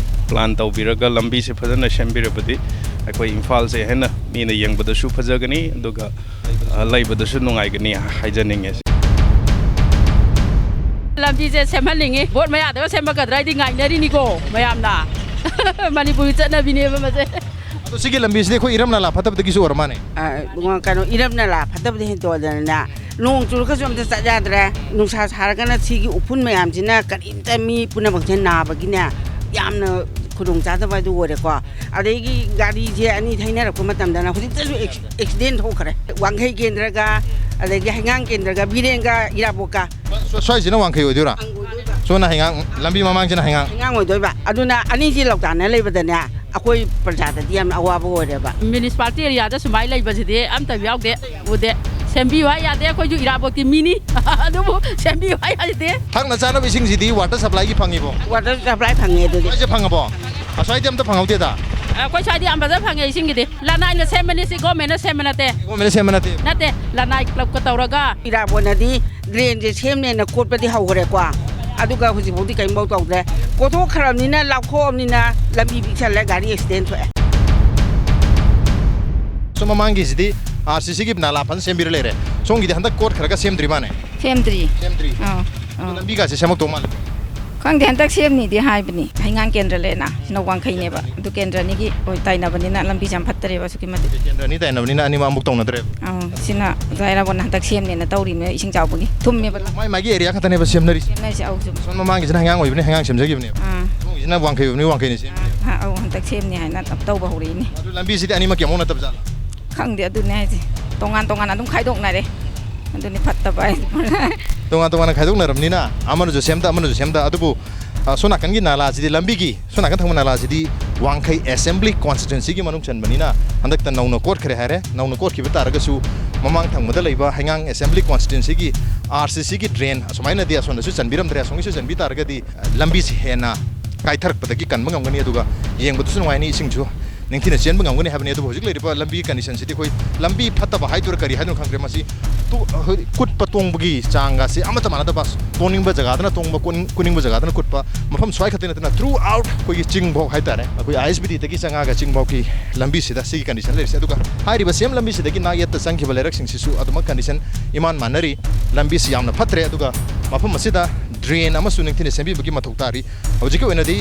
ꯄ꯭ꯂꯥꯟ ꯇꯧꯕꯤꯔꯒ ꯂꯝꯕꯤꯁꯦ ꯐꯖꯅ ꯁꯦꯝꯕꯤꯔꯕꯗꯤ ꯑꯩꯈꯣꯏ ꯏꯝꯐꯥꯜꯁꯦ ꯍꯦꯟꯅ ꯃꯤꯅ ꯌꯦꯡꯕꯗꯁꯨ ꯐꯖꯒꯅꯤ, ꯑꯗꯨꯒ, ꯑ, ꯂꯩꯕꯗꯁꯨ ꯅꯨꯡꯉꯥꯏꯒꯅꯤ ꯍꯥꯏꯖꯅꯤꯡꯉꯦ꯫ ꯂꯝꯕꯤꯁꯦ ꯁꯦꯝꯍꯟꯅꯤꯡꯉꯤ꯫ ꯚꯣꯠ ꯃꯌꯥꯗꯒ ꯁꯦꯝꯃꯛꯀꯗ꯭ꯔꯥ ꯍꯥꯏꯗꯤ ꯉꯥꯏꯅꯔꯤꯅꯤꯀꯣ ꯃꯌꯥꯝꯅ꯫ ꯃꯅꯤꯄꯨꯔꯒꯤ ꯆꯠꯅꯕꯤꯅꯦꯕ ꯃꯁꯦ꯫ ꯑꯗꯣ ꯁꯤꯒꯤ ꯂꯝꯕꯤꯁꯤꯗꯤ ꯑꯩꯈꯣꯏ ꯏꯔꯝ ꯅꯂꯥ ꯐꯠꯇꯕꯗꯒꯤꯁꯨ ꯑꯣꯏꯔ ꯃꯥꯅꯦ꯫ ꯑ, ꯀꯩꯅꯣ, ꯏꯔꯝ ꯅꯂꯥ ꯐꯠꯇꯕꯗ ꯍꯦꯟꯇꯣꯛꯑꯗꯅꯅꯦ, ꯅꯣꯡ ꯆꯨꯔꯒꯁꯨ ꯑꯝꯇ ꯆꯠ ꯌꯥꯗ꯭ꯔꯦ꯫ ꯅꯨꯡꯁꯥ ꯁꯥꯔꯒꯅ ꯁꯤꯒꯤ ꯎꯐꯨꯟ ꯃꯌꯥꯝꯁꯤꯅ ꯀꯔꯤꯝꯇ, ꯃꯤ ꯄꯨꯝꯅꯃꯛꯁꯦ ꯅꯥꯕꯒꯤꯅꯦ, ꯌꯥꯝꯅ ꯈꯨꯗꯣꯡ ꯆꯥꯗꯕ ꯑꯗꯨ ꯑꯣꯏꯔꯦꯀꯣ꯫ ꯑꯗꯒꯤ ꯒꯥꯔꯤꯁꯦ ꯑꯅꯤ ꯊꯩꯅꯔꯛꯄ ꯃꯇꯝꯗꯅ ꯍꯧꯖꯤꯛꯇꯁꯨ ꯑꯦꯛꯁ-, ꯑꯦꯛꯁꯤꯗꯦꯟ ꯊꯣꯛꯈ꯭ꯔꯦ꯫ ꯋꯥꯡꯈꯩ ꯀꯦꯟꯗ꯭ꯔꯒ, ꯑꯗꯒꯤ ꯍꯩꯉꯥꯡ ꯀꯦꯟꯗ꯭ꯔꯒ, ꯕꯤꯔꯦꯟꯒ ꯏꯔꯥꯕꯣꯛꯀ꯫ ꯁ꯭ꯋꯥ-, ꯁ꯭ꯋꯥꯏꯁꯤꯅ ꯋꯥꯡꯈꯩ ꯑꯣꯏꯗꯣꯏꯔꯥ? ꯁꯣꯝꯅ ꯍꯩꯉꯥꯡ, ꯂꯝꯕꯤ ꯃꯃꯥꯡꯁꯤꯅ ꯍꯩꯉꯥꯡ꯫ ꯍꯩꯉꯥꯡ ꯑꯣꯏꯗꯣꯏꯕ꯫ ꯑꯗꯨꯅ ꯑꯅꯤꯁꯤ ꯂꯧꯇꯥꯟꯅ ꯂꯩꯕꯗꯅꯦ, ꯑꯩꯈꯣꯏ ꯄ꯭ꯔꯖꯥꯗꯗꯤ ꯌꯥꯝꯅ ꯑꯋꯥꯕ ꯑꯣꯏꯔꯦꯕ꯫ ꯃ꯭ꯌꯨꯅꯤꯁꯤꯄꯥꯂꯤꯇꯤ ꯑꯦꯔꯤꯌꯥꯗ ꯁꯨꯃꯥꯏꯅ ꯂꯩꯕꯁꯤꯗꯤ ꯑꯝꯇ ꯌꯥꯎꯗꯦ, ꯎꯗꯦ꯫ ꯁꯦꯝꯕꯤꯌꯨ ꯍꯥꯏ ꯌꯥꯗꯦ, ꯑꯩꯈꯣꯏꯁꯨ ꯏꯔꯥꯕꯣꯠꯀꯤ ꯃꯤꯅꯤ꯫ ꯑꯗꯨꯕꯨ ꯁꯦꯝꯕꯤꯌꯨ ꯍꯥꯏ ꯌꯥꯗꯦ꯫ ꯊꯛꯅ ꯆꯥꯅꯕ ꯏꯁꯤꯡꯁꯤꯗꯤ ꯋꯥꯇꯔ ꯁꯄ꯭ꯂꯥꯏꯒꯤ ꯐꯪꯉꯤꯕꯣ? ꯋꯥꯇꯔ ꯁꯄ꯭ꯂꯥꯏ ꯐꯪꯉꯦ ꯑꯗꯨꯗꯤ꯫ ꯁ꯭ꯋꯥꯏꯁꯦ ꯐꯪꯉꯕꯣ? ꯑꯁ꯭ꯋꯥꯏꯗꯤ ꯑꯝꯇ ꯐꯪꯍꯧꯗꯦꯗ꯫ ꯑꯩꯈꯣꯏ ꯁ꯭ꯋꯥꯏꯗꯤ ꯌꯥꯝ ꯐꯖꯅ ꯐꯪꯉꯦ ꯏꯁꯤꯡꯒꯤꯗꯤ꯫ ꯂꯅꯥꯏꯅ ꯁꯦꯝꯕꯅꯤ, ꯁꯤ ꯒꯣꯔꯃꯦꯟꯅ ꯁꯦꯝꯕ ꯅꯠꯇꯦ꯫ ꯒꯣꯔꯃꯦꯟꯅ ꯁꯦꯝꯕ ꯅꯠꯇꯦ꯫ ꯅꯠꯇꯦ, ꯂꯅꯥꯏ ꯀ꯭ꯂꯕꯀ ꯇꯧꯔꯒ꯫ ꯏꯔꯥꯕꯣꯠꯅꯗꯤ ꯗ꯭ꯔꯦꯟꯁꯦ ꯁꯦꯝꯅꯦꯅ ꯀꯣꯠꯄꯗꯤ ꯍꯧꯈ꯭ꯔꯦꯀꯣ, ꯑꯗꯨꯒ ꯍꯧꯖꯤꯛꯐꯥꯎꯗꯤ ꯀꯔꯤꯝꯐꯥꯎ ꯇꯧꯗ꯭ꯔꯦ꯫ ꯀꯣꯊꯣꯛꯈ꯭ꯔꯕꯅꯤꯅ, ꯂꯥꯞꯊꯣꯛꯑꯕꯅꯤꯅ ꯂꯝꯕꯤ ꯄꯤꯛꯁꯜꯂꯦ, ꯒꯥꯔꯤ ꯑꯦꯛꯁꯤꯗꯦꯟ ꯊꯣꯛꯑꯦ꯫ ꯁꯣꯝ ꯃꯃꯥꯡꯒꯤꯁꯤꯗꯤ ꯑꯥꯔ ꯁꯤ ꯁꯤꯒꯤ ꯅꯥꯂꯥ ꯐꯖꯅ ꯁꯦꯝꯕꯤꯔ ꯂꯩꯔꯦ, ꯁꯣꯝꯒꯤꯗꯤ ꯍꯟꯗꯛ ꯀꯣꯠꯈ꯭ꯔꯒ ꯁꯦꯝꯗ꯭ꯔꯤ ꯃꯥꯅꯦ? ꯁꯦꯝꯗ꯭ꯔꯤ꯫ ꯁꯦꯝꯗ꯭ꯔꯤ꯫ ꯑꯥ, ꯑꯗꯣ ꯑꯥ꯫ ꯂꯝꯕꯤꯒꯁꯦ ꯁꯦꯝꯃꯛꯇꯧ ꯃꯥꯜꯂꯦ꯫ ꯈꯪꯗꯦ, ꯍꯟꯗꯛ ꯁꯦꯝꯅꯤꯗꯤ ꯍꯥꯏꯕꯅꯤ꯫ ꯍꯩꯉꯥꯡ ꯀꯦꯟꯗ꯭ꯔ ꯂꯩꯅ, ꯁꯤꯅ ꯋꯥꯡꯈꯩꯅꯦꯕ꯫ ꯑꯗꯨ ꯀꯦꯟꯗ꯭ꯔ ꯑꯅꯤꯒꯤ ꯑꯣꯏ ꯇꯥꯏꯅꯕꯅꯤꯅ ꯂꯝꯕꯤꯁꯦ ꯌꯥꯝ ꯐꯠꯇꯔꯦꯕ, ꯑꯁꯨꯛꯀꯤ ꯃꯇꯤꯛ꯫ ꯀꯦꯟꯗ꯭ꯔ ꯑꯅꯤ ꯇꯥꯏꯅꯕꯅꯤꯅ ꯑꯅꯤꯃꯛ ꯑꯃꯨꯛ ꯇꯧꯅꯗ꯭ꯔꯦꯕ꯫ ꯑꯧ, ꯁꯤꯅ ꯑꯣꯖꯥ ꯏꯔꯥꯕꯣꯠꯅ ꯍꯟꯗꯛ ꯁꯦꯝꯅꯦꯅ ꯇꯧꯔꯤꯕꯅꯦ, ꯏꯁꯤꯡ ꯆꯥꯎꯕꯒꯤ ꯊꯨꯝꯃꯦꯕ꯫ ꯃꯥꯏ ꯃꯥꯒꯤ ꯑꯦꯔꯤꯌꯥ ꯈꯛꯇꯅꯦꯕ ꯁꯦꯝꯅꯔꯤꯁꯦ꯫ ꯁꯦꯝꯅꯔꯤꯁꯦ, ꯑꯧ, ꯆꯨꯝꯃꯤ꯫ ꯁꯣꯝ ꯃꯃꯥꯡꯒꯤꯁꯤꯅ ꯍꯩꯉꯥꯡ ꯑꯣꯏꯕꯅꯤ, ꯍꯩꯉꯥꯡ ꯁꯦꯝꯖꯈꯤꯕꯅꯦꯕ꯫ ꯑꯥ꯫ ꯁꯣꯝꯒꯤꯁꯤꯅ ꯋꯥꯡꯈꯩ ꯑꯣꯏꯕꯅꯤ, ꯋꯥꯡꯈꯩꯅ ꯁꯦꯝꯈꯤꯕꯅꯦꯕ꯫ ꯑꯥ, ꯑꯥ, ꯑꯧ, ꯍꯟꯗꯛ ꯁꯦꯝꯅꯤ ꯍꯥꯏꯅ ꯇꯧꯕ ꯍꯧꯔꯛꯏꯅꯦ꯫ ꯑꯗꯨ ꯂꯝꯕꯤꯁꯤꯗꯤ ꯑꯅꯤꯃꯛꯀꯤ ꯑꯃꯨꯛ ꯅꯠꯇꯕ ꯖꯥꯠꯂꯣ? ꯈꯪꯗꯦ, ꯑꯗꯨꯅꯦ ꯍꯥꯏꯁꯦ꯫ ꯇꯣꯉꯥꯟ ꯇꯣꯉꯥꯟꯅ ꯑꯗꯨꯝ ꯈꯥꯏꯗꯣꯛꯅꯔꯦ꯫ ꯑꯗꯨꯅꯤ ꯐꯠꯇꯕ ꯍꯥꯏꯁꯦ꯫ ꯇꯣꯉꯥꯟ ꯇꯣꯉꯥꯟꯅ ꯈꯥꯏꯗꯣꯛꯅꯔꯕꯅꯤꯅ ꯑꯃꯅꯁꯨ ꯁꯦꯝꯗ, ꯑꯃꯅꯁꯨ ꯁꯦꯝꯗ꯫ ꯑꯗꯨꯕꯨ, ꯑ, ꯁꯣꯝ ꯅꯥꯀꯟꯒꯤ ꯅꯥꯂꯥꯁꯤꯗꯤ, ꯂꯝꯕꯤꯒꯤ ꯁꯣꯝ ꯅꯥꯀꯟ ꯊꯪꯕ ꯅꯥꯂꯥꯁꯤꯗꯤ ꯋꯥꯡꯈꯩ ꯑꯦꯁꯦꯝꯕ꯭ꯂꯤ ꯀꯣꯟꯁꯇꯤꯇ꯭ꯋꯦꯟꯁꯤꯒꯤ ꯃꯅꯨꯡ ꯆꯟꯕꯅꯤꯅ ꯍꯟꯗꯛꯇ ꯅꯧꯅ ꯀꯣꯠꯈ꯭ꯔꯦ ꯍꯥꯏꯔꯦ꯫ ꯅꯧꯅ ꯀꯣꯠꯈꯤꯕ ꯇꯥꯔꯒꯁꯨ ꯃꯃꯥꯡ ꯊꯪꯕꯗ ꯂꯩꯕ ꯍꯩꯉꯥꯡ ꯑꯦꯁꯦꯝꯕ꯭ꯂꯤ ꯀꯣꯟꯁꯇꯤꯇ꯭ꯋꯦꯟꯁꯤꯒꯤ ꯑꯥꯔ ꯁꯤ ꯁꯤꯒꯤ ꯗ꯭ꯔꯦꯟ ꯑꯁꯨꯃꯥꯏꯅꯗꯤ ꯑꯁꯣꯝꯗꯁꯨ ꯆꯟꯕꯤꯔꯝꯗ꯭ꯔꯦ, ꯑꯁꯣꯝꯒꯤꯁꯨ ꯆꯟꯕꯤ ꯇꯥꯔꯒꯗꯤ, ꯑ, ꯂꯝꯕꯤꯁꯤ ꯍꯦꯟꯅ ꯀꯥꯏꯊꯔꯛꯄꯗꯒꯤ ꯀꯟꯕ ꯉꯝꯒꯅꯤ, ꯑꯗꯨꯒ ꯌꯦꯡꯕꯗꯁꯨ ꯅꯨꯡꯉꯥꯏꯅꯤ, ꯏꯁꯤꯡꯁꯨ ꯅꯤꯡꯊꯤꯅ ꯆꯦꯟꯕ ꯉꯝꯒꯅꯤ ꯍꯥꯏꯕꯅꯤ꯫ ꯑꯗꯨꯕꯨ ꯍꯧꯖꯤꯛ ꯂꯩꯔꯤꯕ ꯂꯝꯕꯤ ꯀꯟꯗꯤꯁꯟꯁꯤꯗꯤ ꯑꯩꯈꯣꯏ ꯂꯝꯕꯤ ꯐꯠꯇꯕ ꯍꯥꯏꯗꯣꯏꯔꯥ ꯀꯔꯤ ꯍꯥꯏꯗꯣꯏꯅꯣ ꯈꯪꯗ꯭ꯔꯦ꯫ ꯃꯁꯤ ꯇꯨ-, ꯑꯩꯈꯣꯏ ꯀꯨꯠꯄ ꯇꯣꯡꯕꯒꯤ ꯆꯥꯡꯒꯁꯦ ꯑꯃꯠꯇ ꯃꯥꯟꯅꯗꯕ, ꯇꯣꯡꯅꯤꯡꯕ ꯖꯒꯥꯗꯅ ꯇꯣꯡꯕ, ꯀꯨꯟ-, ꯀꯨꯅꯤꯡꯕ ꯖꯒꯥꯗꯅ ꯀꯨꯠꯄ, ꯃꯐꯝ ꯁ꯭ꯋꯥꯏ ꯈꯛꯇ ꯅꯠꯇꯅ throughout ꯑꯩꯈꯣꯏꯒꯤ ꯆꯤꯡꯐꯥꯎ ꯍꯥꯏꯇꯥꯔꯦ, ꯑꯩꯈꯣꯏ ꯑꯥꯏ ꯑꯦꯁ ꯕꯤ ꯇꯤꯗꯒꯤ ꯆꯪꯉꯛꯑꯒ ꯆꯤꯡꯐꯥꯎꯒꯤ ꯂꯝꯕꯤꯁꯤꯗ ꯁꯤꯒꯤ ꯀꯟꯗꯤꯁꯟ ꯂꯩꯔꯤꯁꯦ꯫ ꯑꯗꯨꯒ ꯍꯥꯏꯔꯤꯕ ꯁꯦꯝ ꯂꯝꯕꯤꯁꯤꯗꯒꯤ ꯅꯥꯛꯌꯦꯠꯇ ꯆꯪꯈꯤꯕ ꯂꯩꯔꯛꯁꯤꯡꯁꯤꯁꯨ ꯑꯗꯨꯃꯛ ꯀꯟꯗꯤꯁꯟ ꯏꯃꯥꯟ ꯃꯥꯟꯅꯔꯤ꯫ ꯂꯝꯕꯤꯁꯤ ꯌꯥꯝꯅ ꯐꯠꯇ꯭ꯔꯦ, ꯑꯗꯨꯒ ꯃꯐꯝ ꯑꯁꯤꯗ ꯗ꯭ꯔꯦꯟ ꯑꯃꯁꯨ ꯅꯤꯡꯊꯤꯅ ꯁꯦꯝꯕꯤꯕꯒꯤ ꯃꯊꯧ ꯇꯥꯔꯤ꯫ ꯍꯧꯖꯤꯛꯀꯤ ꯑꯣꯏꯅꯗꯤ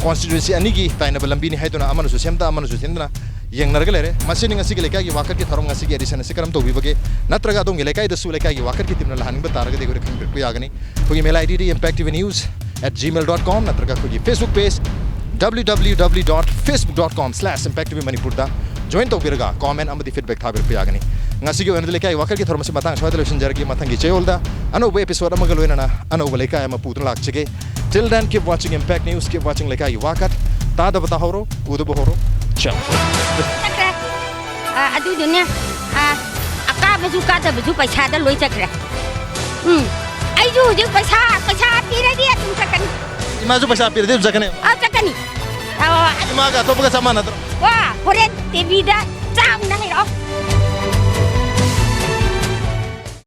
ꯀꯣꯟꯁꯇꯤꯇ꯭ꯋꯦꯟꯁꯤ ꯑꯅꯤꯒꯤ ꯇꯥꯏꯅꯕ ꯂꯝꯕꯤꯅꯤ ꯍꯥꯏꯗꯨꯅ ꯑꯃꯅꯁꯨ ꯁꯦꯝꯗ, ꯑꯃꯅꯁꯨ ꯁꯦꯝꯗꯅ ꯌꯦꯡꯅꯔꯒ ꯂꯩꯔꯦ꯫ ꯃꯁꯤꯅꯤ ꯉꯁꯤꯒꯤ ꯂꯩꯀꯥꯏꯒꯤ ꯋꯥꯀꯠꯀꯤ ꯊꯧꯔꯝ, ꯉꯁꯤꯒꯤ ꯑꯦꯗꯤꯁꯟ ꯑꯁꯤ ꯀꯔꯝ ꯇꯧꯕꯤꯕꯒꯦ? ꯅꯠꯇ꯭ꯔꯒ ꯑꯗꯣꯝꯒꯤ ꯂꯩꯀꯥꯏꯗꯁꯨ ꯂꯩꯀꯥꯏꯒꯤ ꯋꯥꯀꯠꯀꯤ ꯇꯤꯝꯅ ꯂꯥꯛꯍꯟꯅꯤꯡꯕ ꯇꯥꯔꯒꯗꯤ ꯑꯩꯈꯣꯏꯗ ꯈꯪꯕꯤꯔꯛꯄ ꯌꯥꯒꯅꯤ꯫ ꯑꯩꯈꯣꯏꯒꯤ ꯃꯦꯜ ꯑꯥꯏ ꯗꯤꯗꯤ impacttvnews at gmail dot com ꯅꯠꯇ꯭ꯔꯒ ꯑꯩꯈꯣꯏꯒꯤ Facebook page W W W dot facebook dot com slash impacttvmanipur ꯗ join ꯇꯧꯕꯤꯔꯒ comment ꯑꯃꯗꯤ feedback ꯊꯥꯕꯤꯔꯛꯄ ꯌꯥꯒꯅꯤ꯫ ꯉꯁꯤꯒꯤ ꯑꯣꯏꯅꯗꯤ ꯂꯩꯀꯥꯏ ꯋꯥꯀꯠꯀꯤ ꯊꯧꯔꯝ ꯑꯁꯤ ꯃꯇꯥꯡ ꯁ꯭ꯋꯥꯏꯗ ꯂꯣꯏꯁꯤꯟꯖꯔꯒꯦ꯫ ꯃꯊꯪꯒꯤ ꯆꯌꯣꯜꯗ ꯑꯅꯧꯕ episode ꯑꯃꯒ ꯂꯣꯏꯅꯅ ꯑꯅꯧꯕ ꯂꯩꯀꯥꯏ ꯑꯃ ꯄꯨꯗꯨꯅ ꯂꯥꯛꯆꯒꯦ꯫ Till then, keep watching Impact News, keep watching ꯂꯩꯀꯥꯏꯒꯤ ꯋꯥꯀꯠ꯫ ꯇꯥꯗꯕ ꯇꯥꯍꯧꯔꯣ, ꯎꯗꯕ ꯍꯧꯔꯣ꯫ ꯆꯥꯎ꯫ ꯆꯠꯈ꯭ꯔꯦ꯫ ꯑ, ꯑꯗꯨꯗꯨꯅꯦ, ꯑ, ꯑꯀꯥꯕꯁꯨ ꯀꯥꯗꯕꯁꯨ ꯄꯩꯁꯥꯗ ꯂꯣꯏ ꯆꯠꯈ꯭ꯔꯦ꯫ ꯎꯝ, ꯑꯩꯁꯨ ꯍꯧꯖꯤꯛ ꯄꯩꯁꯥ, ꯄꯩꯁꯥ ꯄꯤꯔꯗꯤ ꯑꯗꯨꯝ ꯆꯠꯀꯅꯤ꯫ ꯏꯃꯥꯁꯨ ꯄꯩꯁꯥ ꯄꯤꯔꯗꯤ ꯑꯗꯨꯝ ꯆꯠꯀꯅꯤ꯫ ꯑ, ꯆꯠꯀꯅꯤ꯫ ꯑ, ꯏꯃꯥꯒ ꯑꯇꯣꯞꯄꯒ ꯆꯞ ꯃꯥꯟꯅꯗ꯭ꯔꯣ? ꯋꯥ, ꯍꯣꯔꯦꯟ ꯇꯤꯚꯤꯗ ꯆꯥꯎꯅ ꯍꯥꯏꯔꯛꯑꯣ꯫